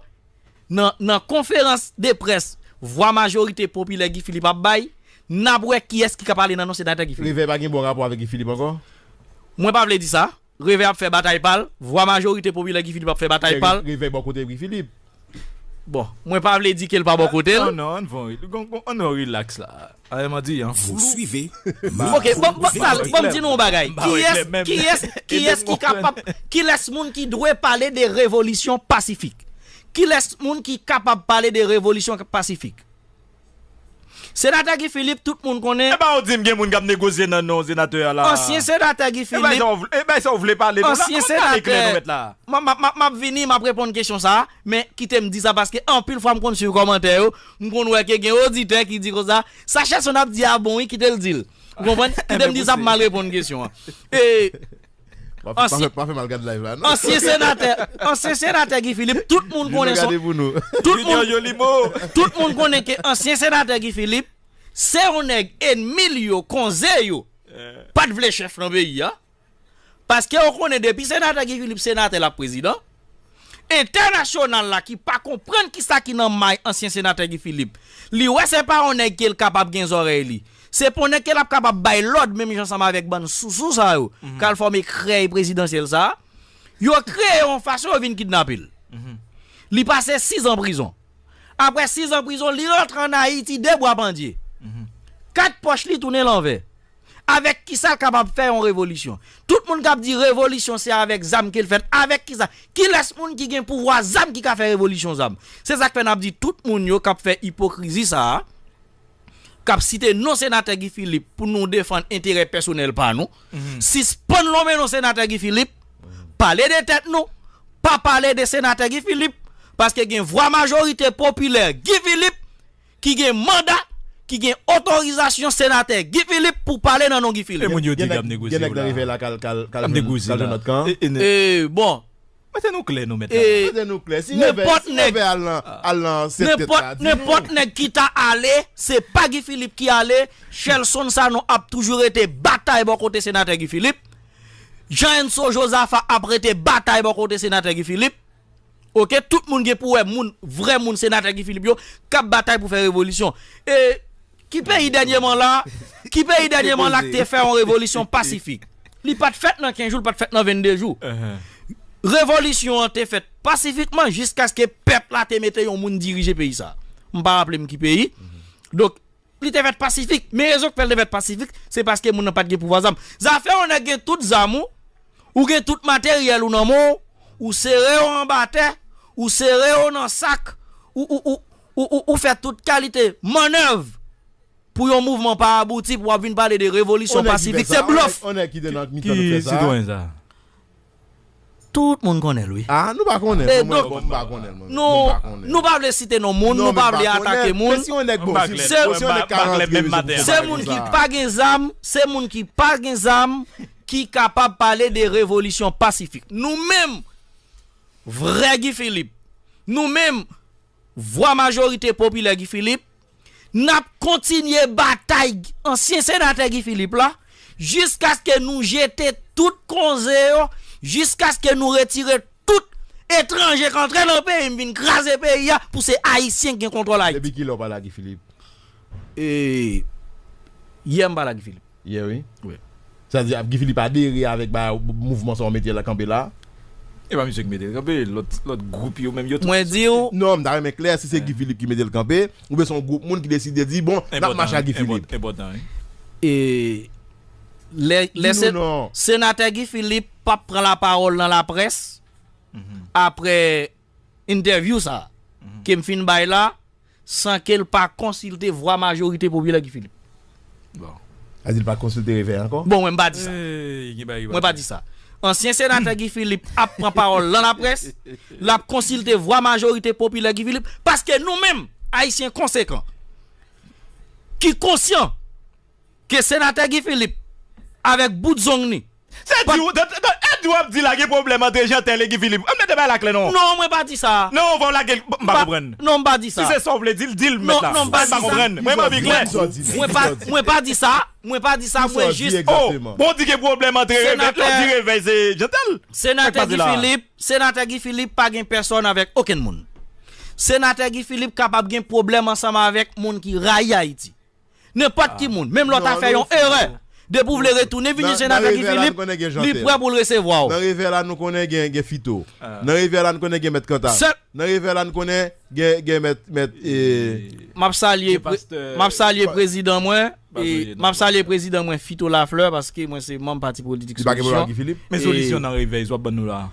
nan nan konferans de près vwa majorite popilè Guy Philippe ap bay, n ap wè kiyès ki ka pale nan non senatè Guy Philippe. Revèy pa gen bon rapò avèk Guy Philippe ankò? Mwen pa vle di sa. Revèy ap fè batay pa l, vwa majorite popilè Guy Philippe ap fè batay pa l. Revèy bò kote Guy Philippe. Bon, mwen pa vle di ke l pa bò kote l. Ann ann, ann ann, ann ann, relax la. Ayè m an di an. Vous suivez. Ok, bon, bon, ban m di nou yon bagay. Kiyès, kiyès, kiyès ki kapab, kilès moun ki dwe pale de revolisyon pasifik? Kilès moun ki kapab pale de revolisyon pasifik? Senatè Guy Philippe, tout moun konnen. E ba ou di m gen moun k ap negosye nan non senatè a la. Ansyen senatè Guy Philippe. E bay sa w vle pale nou la. Ansyen senatè. M ap, m ap, m ap vini, m ap reponn kesyon sa a, men kite m di sa paske anpil fwa m konn swiv kòmantè yo, m konn wè ke gen oditè ki di konsa, sa Shelson ap di a bon wi, kite l di l. Ou konprann? Kite m di sa pou m al reponn kesyon an. E, Pa fè, pa fè, pa fè mal gad live la, non. Ansyen senatè, ansyen senatè Guy Philippe, tout moun konnen son, tout moun, tout moun konnen ke ansyen senatè Guy Philippe, se yon nèg enmi l yo, konze yo, pa t vle chèf nan peyi a. Paske yo konnen depi senatè Guy Philippe senatè l ap prezidan. Entènasyonal la ki pa konprann kisa ki nan may ansyen senatè Guy Philippe. Li wè se pa yon nèg ke l kapab gen zòrèy li. Se pa yon nèg ke l ap kapab bay lòd menm jan ansanm avèk bann sousou sa yo k al fòme krèy prezidansyèl sa a. Yo kreye yon fason yo vin kidnape l. Li pase sis an prizon. Apre sis an prizon, li rantre ann Ayiti de bwa pandye. Kat pòch li tounen lanvè. Avèk kisa l kapab fè yon revolisyon? Tout moun k ap di revolisyon se avèk zam ke l fèt. Avèk kisa? Kilès moun ki gen pouvwa zam ki ka fè revolisyon zam? Se sa k fè n ap di tout moun yo k ap fè ipokrizi sa a, k ap site non senatè Guy Philippe pou nou defann enterè pèsonèl pa nou, sispann lonmen non senatè Guy Philippe, pale de tèt nou, pa pale de senatè Guy Philippe, paske gen vwa majorite popilè Guy Philippe ki gen manda, ki gen otorizasyon senatè Guy Philippe pou pale nan non Guy Philippe. E moun yo di y ap negosye yo la. Gen nèg nan revè la k al, k al, k al jwenn, k al jwenn lòt kan an. E, bon. Mete nou klè, nou mèt la. Mete nou klè. Si revè, si revè al nan, al nan sèt tèt la, di nou. Nenpòt nèg ki ta ale, se pa Guy Philippe ki ale. Shelson Sanon ap toujou rete batay bò kote senatè Guy Philippe. Jean Enso Josapha ap rete batay bò kote senatè Guy Philippe. Oke, tout moun gen pou wè moun, vrè moun senatè Guy Philippe yo k ap batay pou fè revolisyon. E ki peyi dènyèman la, ki peyi dènyèman la k te fè yon revolisyon pasifik? Li pa t fèt nan kenz jou, li pa t fèt nan vennde jou. Revolisyon an te fèt pasifikman jiskaske pèp la te mete yon moun dirije peyi sa. M pa raple m ki peyi. Donk, li te fèt pasifik. Men rezon k fè l te fèt pasifik, se paske moun nan pa t gen pouvwa zam. Zafè yon nèg gen tout zam ou, ou gen tout materyèl ou nan men w, ou sere yo anba tè, ou sere yo nan sak, ou, ou, ou, ou, ou, ou fè tout kalite mannèv pou yon mouvman pa abouti, pou w ap vin pale de revolisyon pasifik, se blòf. On nèg ki te nan mitan nou fè sa. Ki sitwayen sa? Tout moun konnen l, wi. Ah, nou pa konnen l. E donk, nou, nou pa vle site non moun, nou pa vle atake moun. Se, se moun ki pa gen zam, se moun ki pa gen zam ki kapab pale de revolisyon pasifik. Nou menm, vrè Guy Philippe, nou menm, vwa majorite popilè Guy Philippe, n ap kontinye batay ansyen senatè Guy Philippe la, jiskaske nou jete tout konze yo, jiskaske nou retire tout etranje k antre nan peyi m vin kraze peyi a pou se Ayisyen k gen kontwòl Ayiti. Depi kilè w pale a Guy Philippe? E, yè m pale a Guy Philippe. Yè, wi. Wi. Sa di, Guy Philippe adere avèk ba, mouvman sa w mete la kanpe la? E pa misye ki mete l kanpe, lòt, lòt gwoup yo menm yo tou. Mwen di w. Non, m ta renmen klè, si se Guy Philippe ki mete l kanpe, oubyen se yon gwoup moun ki deside di, bon, n ap mache ak Guy Philippe. Enpòtan, wi. E lè, lè senatè Guy Philippe p ap pran lapawòl nan laprès, apre entèvyou sa a, ke m fin bay la, san ke l pa konsilte vwa majorite popilè Guy Philippe. Bon. Sa di l pa konsilte revè ankò? Bon, mwen m pa di sa. Mwen pa di sa. Ansyen senatè Guy Philippe ap pran pawòl nan laprès, l ap konsilte vwa majorite popilè Guy Philippe, paske nou menm, Ayisyen konsekan, ki konsyan ke senatè Guy Philippe, avèk bout zong li, Se di w, e di w ap di la gen pwoblèm ant Jeantel e Guy Philippe. Ann mete bagay la klè non. Non, mwen pa di sa. Non, fò w lage l, m pa konprann. Non, m pa di sa. Si se sa w vle di l, di l mèt la. Non, non, m pa di sa. Mwen pa konprann. Mwen m anvi klè. Mwen pa, mwen pa di sa. Mwen pa di sa, mwen jis. Oh, bon, w di gen pwoblèm ant revè, lè w di revè se Jeantel. Senatè Guy Philippe, senatè Guy Philippe pa gen pèsòn avèk okenn moun. Senatè Guy Philippe kapab gen pwoblèm ansanm avèk moun ki rayi Ayiti. Nenpòt ki moun, menm lè w ta fè yon erè, depi w vle retounen vini senatè Guy Philippe, li prè pou l resevwa w. Nan revè la, nou konnen gen, gen Fito. Nan revè la, nou konnen gen Mèt Kanta. Nan revè la, nou konnen gen, gen Mèt, Mèt, e, m ap salye, m ap salye prezidan mwen, e, m ap salye prezidan mwen Fito Lafleur, paske mwen se manm pati politik Solisyon. Li pa gen pwoblèm ak Guy Philippe? Men Solisyon nan revè, w ap ban nou la.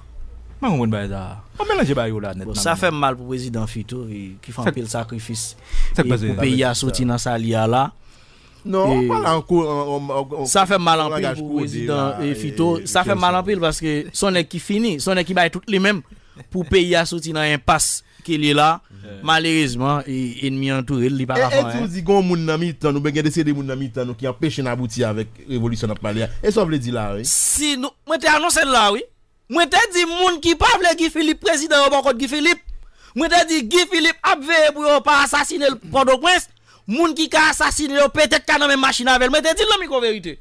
Mwen konprann bagay sa. Mwen melanje bagay yo la nèt. Bon, sa fè m mal pou prezidan Fito, ki fè anpil sakrifis pou peyi a soti nan sa li a la. Non, pa la anko. Sa fè m mal anpil pou prezidan Fito. Sa fè m mal anpil paske se yon nèg ki fini, se yon nèg ki bay tout li menm pou peyi a soti nan enpas ke l ye la. Malerezman, ennmi an antoure l, li pa ka fè anyen. E si w di gen yon moun nan mitan nou, oubyen gen de seri de moun nan mitan nou ki anpeche n abouti avèk revolisyon n ap pale a? E sa w vle di la, wi? Si nou, mwen te anonse l la, wi. Mwen te di moun ki pa vle Guy Philippe prezidan yo bòkòt Guy Philippe. Mwen te di Guy Philippe ap veye pou yo pa asasine l Pòtoprens. Moun ki ka asasine yo petèt ka nan menm machin avè l. Mwen te di l nan mikwo verite.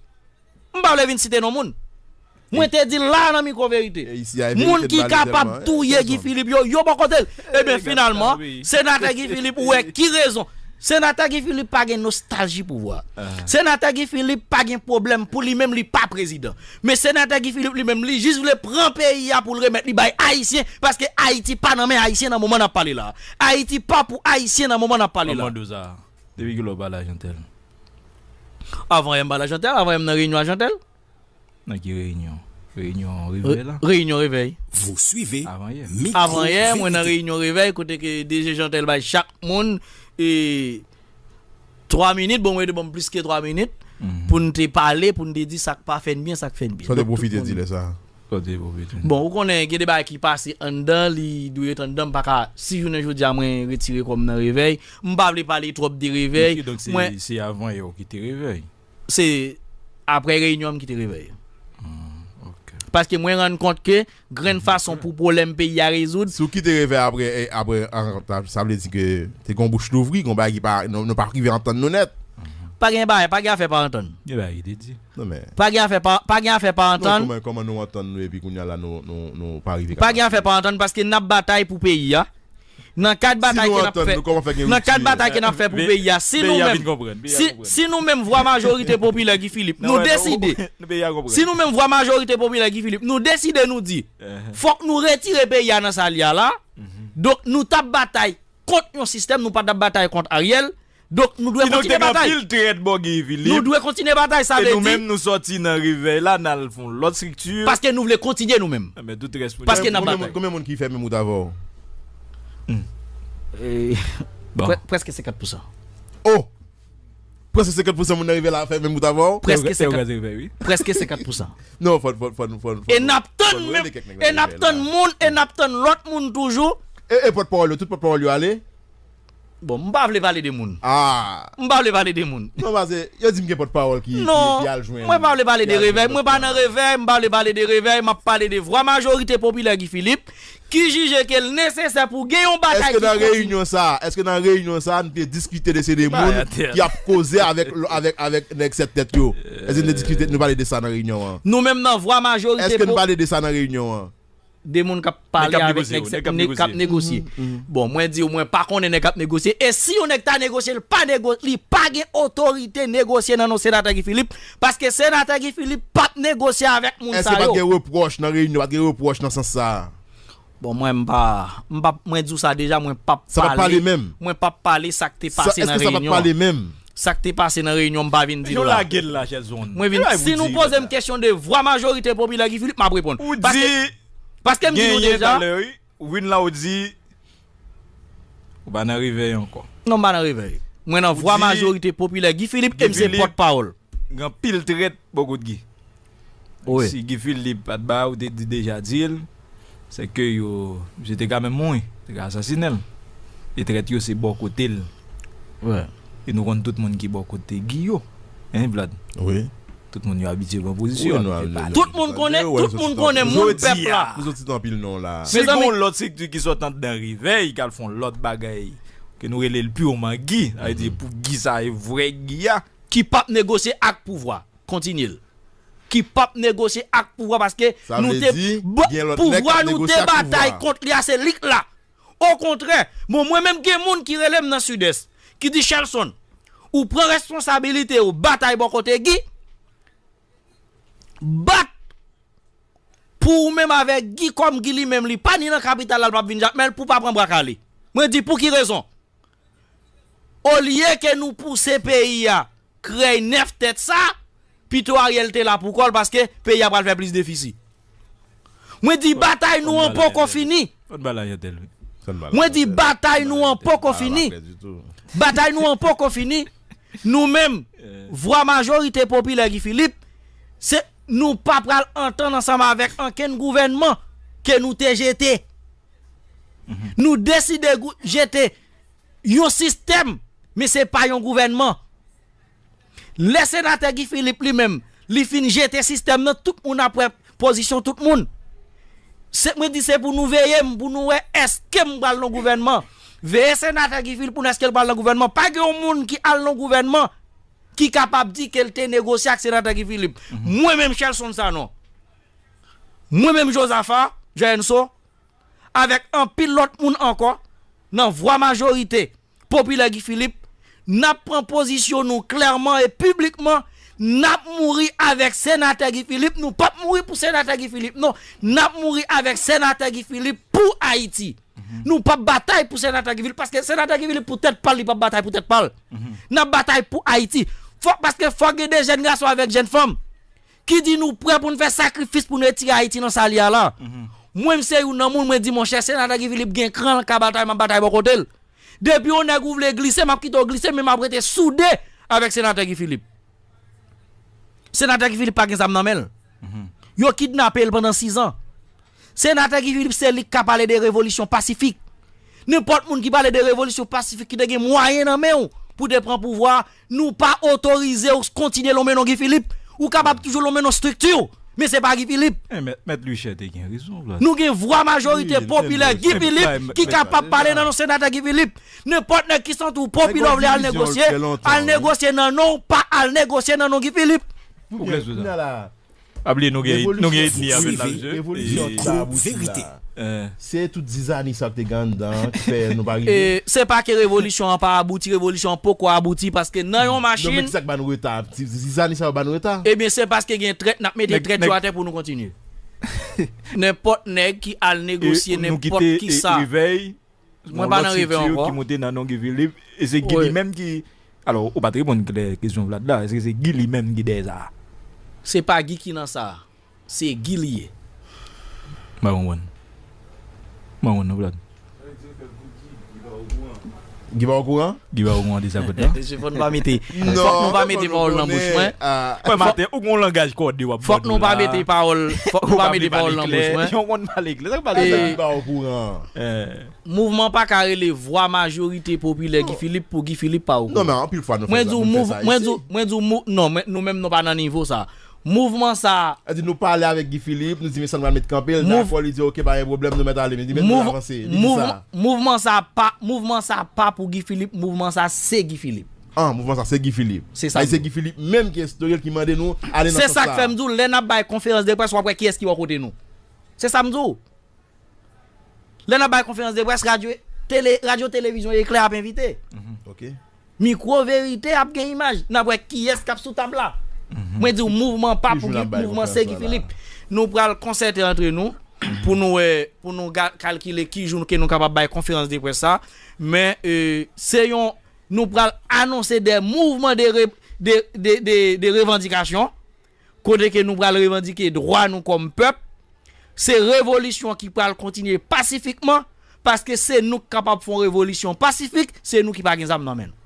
M pa vle vin site non moun. Mwen te di l la nan mikwo verite. Moun ki kapab touye Guy Philippe yo, yo bò kote l. Ebyen, finalman, senatè Guy Philippe, ou wè ki rezon. Senatè Guy Philippe pa gen nostalji pouvwa. Senatè Guy Philippe pa gen pwoblèm pou li menm, li pa prezidan. Men senatè Guy Philippe li menm, li jis vle pran peyi a pou l remèt li bay Ayisyen, paske Ayiti pa nan men Ayisyen nan moman n ap pale la. Ayiti pa pou Ayisyen nan moman n ap pale la. Depi kilè w pa la, Jeantel? Avan yè m pa la, Jeantel, avan yè m nan reyinyon a, Jeantel. Nan ki reyinyon? Reyinyon Revèy la? Reyinyon Revèy. Avan yè. Avan yè, mwen nan reyinyon Revèy, kote ke D G Jeantel bay chak moun e twa minit, bon, mwen te ban m plis ke twa minit pou n te pale, pou n te di sa k pa fè n byen, sa k fè n byen. Sa w te pwofite di lè sa a? Sa w te pwofite. Bon, ou konnen, gen de bagay ki pase anndan, li dwe ret anndan, m pa ka, si jounen jodi a mwen retire kò m nan Revèy, m pa vle pale twòp de Revèy. Donk, se, se avan yè w kite Revèy? Se aprè reyinyon m kite Revèy. Paske mwen rann kont ke grenn fason pou pwoblèm peyi a rezoud. Si w kite Revèy apre, e, apre rankont la, sa vle di ke te gen yon bouch louvri, gen yon bagay ki pa, nou, nou pa rive antann nou nèt. Pa gen bagay, pa gen afè pa antann. Gen bagay ki te di. Non, men. Pa gen afè pa, pa gen afè pa antann. Kòman, kòman nou antann nou epi kounye a la nou, nou, nou pa rive. Pa gen afè pa antann paske n ap batay pou peyi a. Nan kad batay ke n ap fè, nan kad batay ke n ap fè pou peyi a, si nou menm, si, si nou menm Vwa Majorite Popilè Guy Philippe, nou deside, si nou menm Vwa Majorite Popilè Guy Philippe, nou deside nou di, fòk nou retire peyi a nan sa l ye a la, donk nou t ap batay kont yon sistèm, nou pa t ap batay kont Ariel, donk nou dwe kontinye batay. Nou dwe kontinye batay, sa vle di. E nou menm nou sòti nan Revèy la, n al fè yon lòt estrikti. Paske nou vle kontinye nou menm. Paske n ap batay. Konbyen moun ki fè menm wout avè w? Prè-, prèske senkant pousan. Oh! Prèske senkant pousan moun nan Revèy la fè menm wout avè w? Prèske senkant, prèske senkant pousan. Non, fò, fò, fò, fò, fò. E n ap tann menm, e n ap tann moun, e n ap tann lòt moun toujou. E, e pòtpawòl yo, tout pòtpawòl yo ale? Bon, m pa vle pale de moun. Ah. M pa vle pale de moun. Non, paske yo di m gen pòtpawòl ki, ki, ki al jwenn. Non, mwen pa vle pale de Revèy. Mwen pa nan Revèy, m pa vle pale de Revèy. M ap pale de Vwa Majorite Popilè Guy Philippe, ki jije ke l nesesè pou gen yon batay ki kontinye. Èske nan reyinyon sa, èske nan reyinyon sa, nou te diskite de se de moun ki ap koze avèk, avèk, avèk nèg sèt tèt yo? Èske nou te diskite, nou pale de sa nan reyinyon an? Nou menm nan Vwa Majorite Popilè. Èske nou pale de sa nan reyinyon an? De moun k ap pale avèk nèg k ap negosye. Bon, mwen di w, mwen pa konnen nèg k ap negosye. E si yon nèg ta negosye, li pa nego-, li pa gen otorite negosye nan non senatè Guy Philippe, paske senatè Guy Philippe p ap negosye avèk moun sa yo. Èske pa t gen repwòch nan reyinyon, pa t gen repwòch nan sans sa a? Bon, mwen, m pa, m pa, mwen di w sa deja, mwen p ap pale. Sa pa t pale menm? Mwen p ap pale sa k te pase nan reyinyon an. Sa, èske sa pa t pale menm? Sa k te pase nan reyinyon, m pa vin di nou la. Yo lage l la, chèz wonn. Mwen vin, si nou poze m kesyon de Vwa Majorite Popilè Guy Philippe, m ap reponn. Ou di, paske m di nou deja. Ou vin la, ou di, ou pa nan Revèy ankò. Non, m pa nan Revèy. Mwen nan Vwa Majorite Popilè Guy Philippe, e m se pòtpawòl. Gen anpil trèt bò kot Guy. Wi. Si Guy Philippe pa t ba, ou te di deja di l, se ke yo, misye te ka menm mouri, te ka asasinen l. E trèt yo se bò kote l. Wi. E nou konn tout moun ki bò kote Guy yo. Hein, Vlad? Wi. Tout moun yo abitye pran pozisyon. Tout moun konnen, tout moun konnen moun pèp la. Nou soti nan anpil non la. Si gen yon lòt estrikti ki sot anndan Revèy, k al fè yon lòt bagay, ke nou rele l pirman Guy, sa vle di pou Guy sa e vrè Guy a. Ki p ap negosye ak pouvwa. Kontinye l. Ki p ap negosye ak pouvwa, paske nou te, pouvwa nou te batay kont li a, se li k la. Okontrè, bon, mwen menm gen moun ki rele m nan Sidès, ki di, Shelson, ou pran responsabilite ou, batay bò kote Guy, bat pou ou menm avèk Guy, kòm Guy li menm li pa ni nan kapital la, l p ap vin Jakmèl pou pa pran bwa kale. Mwen di, pou ki rezon? Olye ke nou pouse peyi a krèy nèf tèt sa, pito Ariel te la pou kò l, paske peyi a pral fè plis defisi. Mwen di batay nou an poko fini. Mwen di batay nou an poko fini. Batay nou an poko fini. Nou menm, vwa majorite popilè Guy Philippe, se nou pa pral antann ansanm avèk ankenn gouvènman ke nou te jete. Nou deside gou- jete yon sistèm, men se pa yon gouvènman. Lè senatè Guy Philippe li menm, li fin jete sistèm nan, tout moun ap wè pozisyon tout moun. Se, mwen di se pou nou veye m, pou nou wè èske m pral nan gouvènman. Veye senatè Guy Philippe pou nou èske l pral nan gouvènman. Pa gen yon moun ki al nan gouvènman ki kapab di ke l te negosye ak senatè Guy Philippe. Mwen menm Shelson Sanon, mwen menm Jozafa, Joyenso, avèk anpil lòt moun ankò, nan vwa majorite popilè Guy Philippe, n ap pran pozisyon nou klèman e piblikman, n ap mouri avèk senatè Guy Philippe, nou p ap mouri pou senatè Guy Philippe, non, n ap mouri avèk senatè Guy Philippe pou Ayiti. Nou p ap batay pou senatè Guy Philippe, paske senatè Guy Philippe pou tèt pa l, li p ap batay pou tèt pa l. N ap batay pou Ayiti. Fòk, paske fòk gen de jèn gason avèk jèn fanm ki di nou prè pou n fè sakrifis pou n retire Ayiti nan sa l ye a la. Mwen, m se youn nan moun, mwen di, monchè, senatè Guy Philippe gen kran l ka batay, m ap batay bò kote l. Depi yon nèg ou vle glise, m ap kite w glise, men m ap rete soude avèk senatè Guy Philippe. Senatè Guy Philippe pa gen zam nan men l. Yo kidnape l pandan sis an. Senatè Guy Philippe se li k ka pale de revolisyon pasifik. Nenpòt moun ki pale de revolisyon pasifik ki te gen mwayen nan men w pou te pran pouvwa, nou pa otorize w kontinye lonmen non Guy Philippe. Ou kapab toujou lonmen non estrikti w, men se pa Guy Philippe. Mèt Louis Cher te gen rezon. Nou gen vwa majorite popilè Guy Philippe ki kapab pale nan non senatè Guy Philippe. Nenpòt nèg ki santi w popilè w vle al negosye, al negosye nan non w, pa al negosye nan non Guy Philippe. Ou klè sou sa? Pa bliye nou gen nou gen etni avèk la, mesye. Revolisyon an pa abouti la. Se tout zizani sa k te gen anndan ki fè nou pa rive. E se pa ke revolisyon an pa abouti, revolisyon an poko abouti, paske nan yon machin. Non, men ki sa k ba nou reta? Zizani sa yo ba nou reta? Ebyen, se paske gen trèt, n ap mete trèt yo atè pou nou kontinye. Nenpòt nèg ki al negosye nenpòt kisa. Mwen pa nan revè ankò. Ki monte nan non Guy Philippe, e se Guy li menm ki, alò, ou pa t reponn klè kesyon Vlad la, èske se Guy li menm ki dèyè sa a? Se pa Guy ki nan sa a. Se Guy li ye. M pa konprann. M pa konprann non, Vlad. Guy pa okouran? Guy pa okouran de sa k fèt la? Mesye, fò nou pa mete, fòk nou pa mete pawòl nan bouch mwen. Frè Martin, ou gon langaj kòde w ap. Fòk nou pa mete pawòl, fòk nou pa mete pawòl nan bouch mwen. Ou konn pale klè, sa k pale la? Guy pa okouran. Mouvman pa ka rele vwa majorite popilè Guy Philippe pou Guy Philippe pa okouran. Non, men anpil fwa nou fè sa, nou fè sa isi. Mwen di w, mwen di w, non, men nou menm nou pa nan nivo sa. Mouvman sa. Sa di nou pale avèk Guy Philippe, nou di men sa nou pral met kanpe l, dakò, li di oke, pa gen pwoblèm, nou mèt ale, men li mèt avanse, li di sa. Mouvman sa pa, mouvman sa pa pou Guy Philippe, mouvman sa se Guy Philippe. An, mouvman sa se Guy Philippe. Se sa. Se Guy Philippe menm ki enstore l, ki mande nou ale nan sans sa. Se sa k fè m di w, lè n ap bay konferans de près, w ap wè kiyès ki bò kote nou. Se sa m di w. Lè n ap bay konferans de près, radyo, tele, radyo televizyon Eklè ap envite. Mikwo Verite ap gen imaj. N ap wè kiyès k ap sou tab la. Mwen di w, mouvman pa pou Guy, mouvman se Guy Philippe. Nou pral konsète antre nou pou nou wè, pou nou ga- kalkile ki jou ke nou kapab bay konferans de près sa. Men, e, se yon, nou pral anonse de mouvman de re- de, de, de, de revandikasyon. Kote ke nou pral revandike dwa nou kòm pèp. Se revolisyon ki pral kontinye pasifikman, paske se nou k kapab fè yon revolisyon pasifik, se nou ki pa gen zam nan men nou.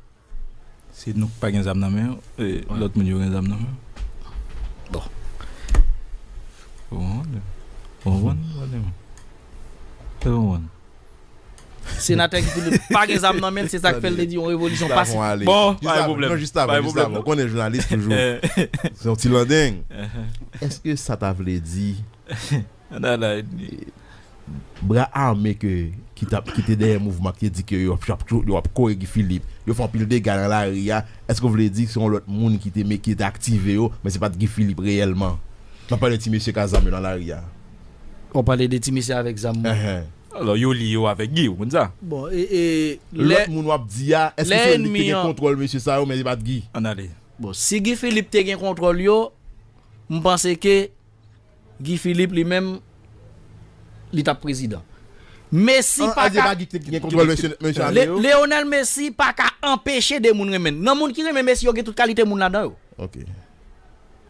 Se nou k pa gen zam nan men yo, e lòt moun yo gen zam nan men yo. Bon. Ou konprann? Ou konprann? Ou konprann? Senatè Guy Philippe pa gen zam nan men l, se sa k fè l te di yon revolisyon pasifik. Bon, pa gen pwoblèm. Non, jis avan, jis avan. Ou konnen jounalis toujou se yon ti landeng. Èske sa ta vle di bra ame ke, ki t ap, ki te dèyè mouvman, ki te di ke yo ap, yo ap kore Guy Philippe, yo fè anpil dega nan lari a, èske w vle di se yon lòt moun ki te, ki te aktive yo, men se pa t Guy Philippe reyèlman? M ap pale de ti mesye k a zam yo nan lari a. W ap pale de ti mesye avèk zam. Alò, yo li yo avèk Guy, ou konn sa? Bon, e, e, lè lòt moun w ap di a, èske se li ki te gen kontwòl mesye sa yo, men se pa t Guy? Ann ale. Bon, si Guy Philippe te gen kontwòl yo, m panse ke Guy Philippe li menm, li t ap prezidan. Messi pa ka. An, an, se pa Guy ki te gen kontwòl mesye, mesye ame yo? Lionel Messi pa ka anpeche de moun renmen l. Nan moun ki renmen Messi yo, gen tout kalite moun ladan yo. Ok.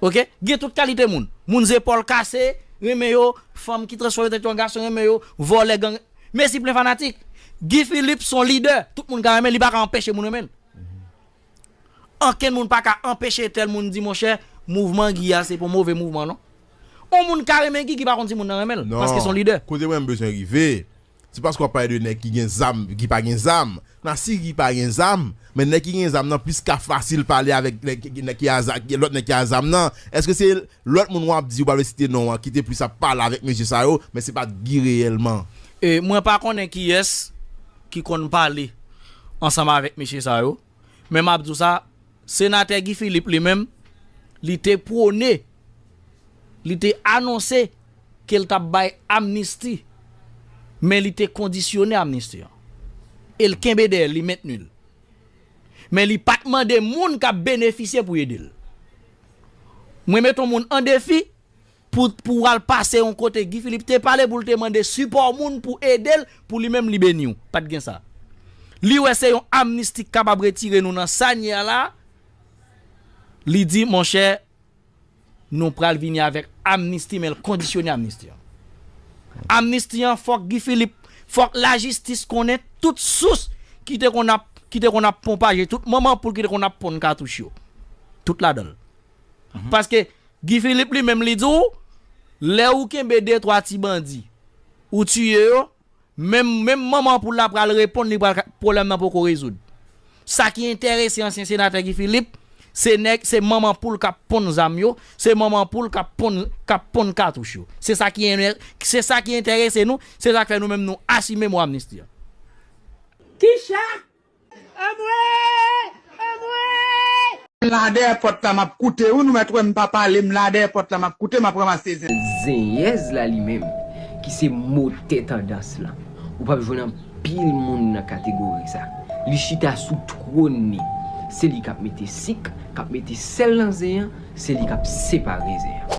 Ok? Gen tout kalite moun. Moun zepòl kase, renmen yo, fanm ki transfòme tèt yo an gason renmen yo, vòlè, gang. Messi plen fanatik. Guy Philippe se yon lidè, tout moun ka renmen l, li pa ka anpeche moun renmen l. Ankenn moun pa ka anpeche tèl moun di, monchè, mouvman Guy a se pou move mouvman non. Yon moun ka renmen Guy, Guy pa konn si moun nan renmen l, paske se yon lidè. Kote mwen m bezwen rive, se paske w ap pale de nèg ki gen zam, Guy pa gen zam. Nan si Guy pa gen zam, men nèg ki gen zam nan plis ka fasil pale avèk nèg ki- nèg ki a za- lòt nèg ki a zam nan. Èske se lòt moun w ap di, ou pa vle site non an, ki te plis ap pale avèk mesye sa yo, men se pa t Guy reyèlman? E mwen pa konnen kiyès ki konn pale ansanm avèk mesye sa yo, men m ap di w sa, senatè Guy Philippe li menm, li te pwone, li te anonse ke l t ap bay amnisti, men li te kondisyone amnisti an. E l kenbe dèyè l, li mentni l. Men li pa t mande moun k ap benefisye pou ede l. Mwen met yon moun an defi pou pou w al pase yon kote Guy Philippe te pale pou l te mande sipò moun pou ede l, pou li menm li beni w. Pa t gen sa. Li wè se yon amnisti k kapab retire nou nan sa n ye a la. Li di, monchè, nou pral vini avèk amnisti, men l kondisyone amnisti an. Amnisti an, fòk Guy Philippe, fòk lajistis konnen tout sous ki te konn ap ki te konn ap ponpaje, tout manman poul ki te konn ap ponn katouch yo. Tout ladan l. Paske Guy Philippe li menm li di w, lè ou kenbe de twa ti bandi, ou tiye yo, menm menm manman poul la pral reponn, li pral pwoblèm nan poko rezoud. Sa ki enterese ansyen senatè Guy Philippe, se nèg, se manman poul k ap ponn zam yo, se manman poul k ap ponn k ap ponn katouch yo. Se sa ki se sa ki enterese nou, se sa k fè nou menm nou asime mo amnisti an. Kicha? Anmwey! Anmwey! M la dèyè pòt la m ap koute wi, nou mèt wè m pa pale, m la dèyè pòt la m ap koute, m ap ranmase zen. Zenyèz la li menm, ki se motè tandans lan. Ou p ap jwenn anpil moun nan kategori sa. Li chita sou twòn li. Se li k ap mete sik, k ap mete sèl nan zen an, se li k ap separe zen an.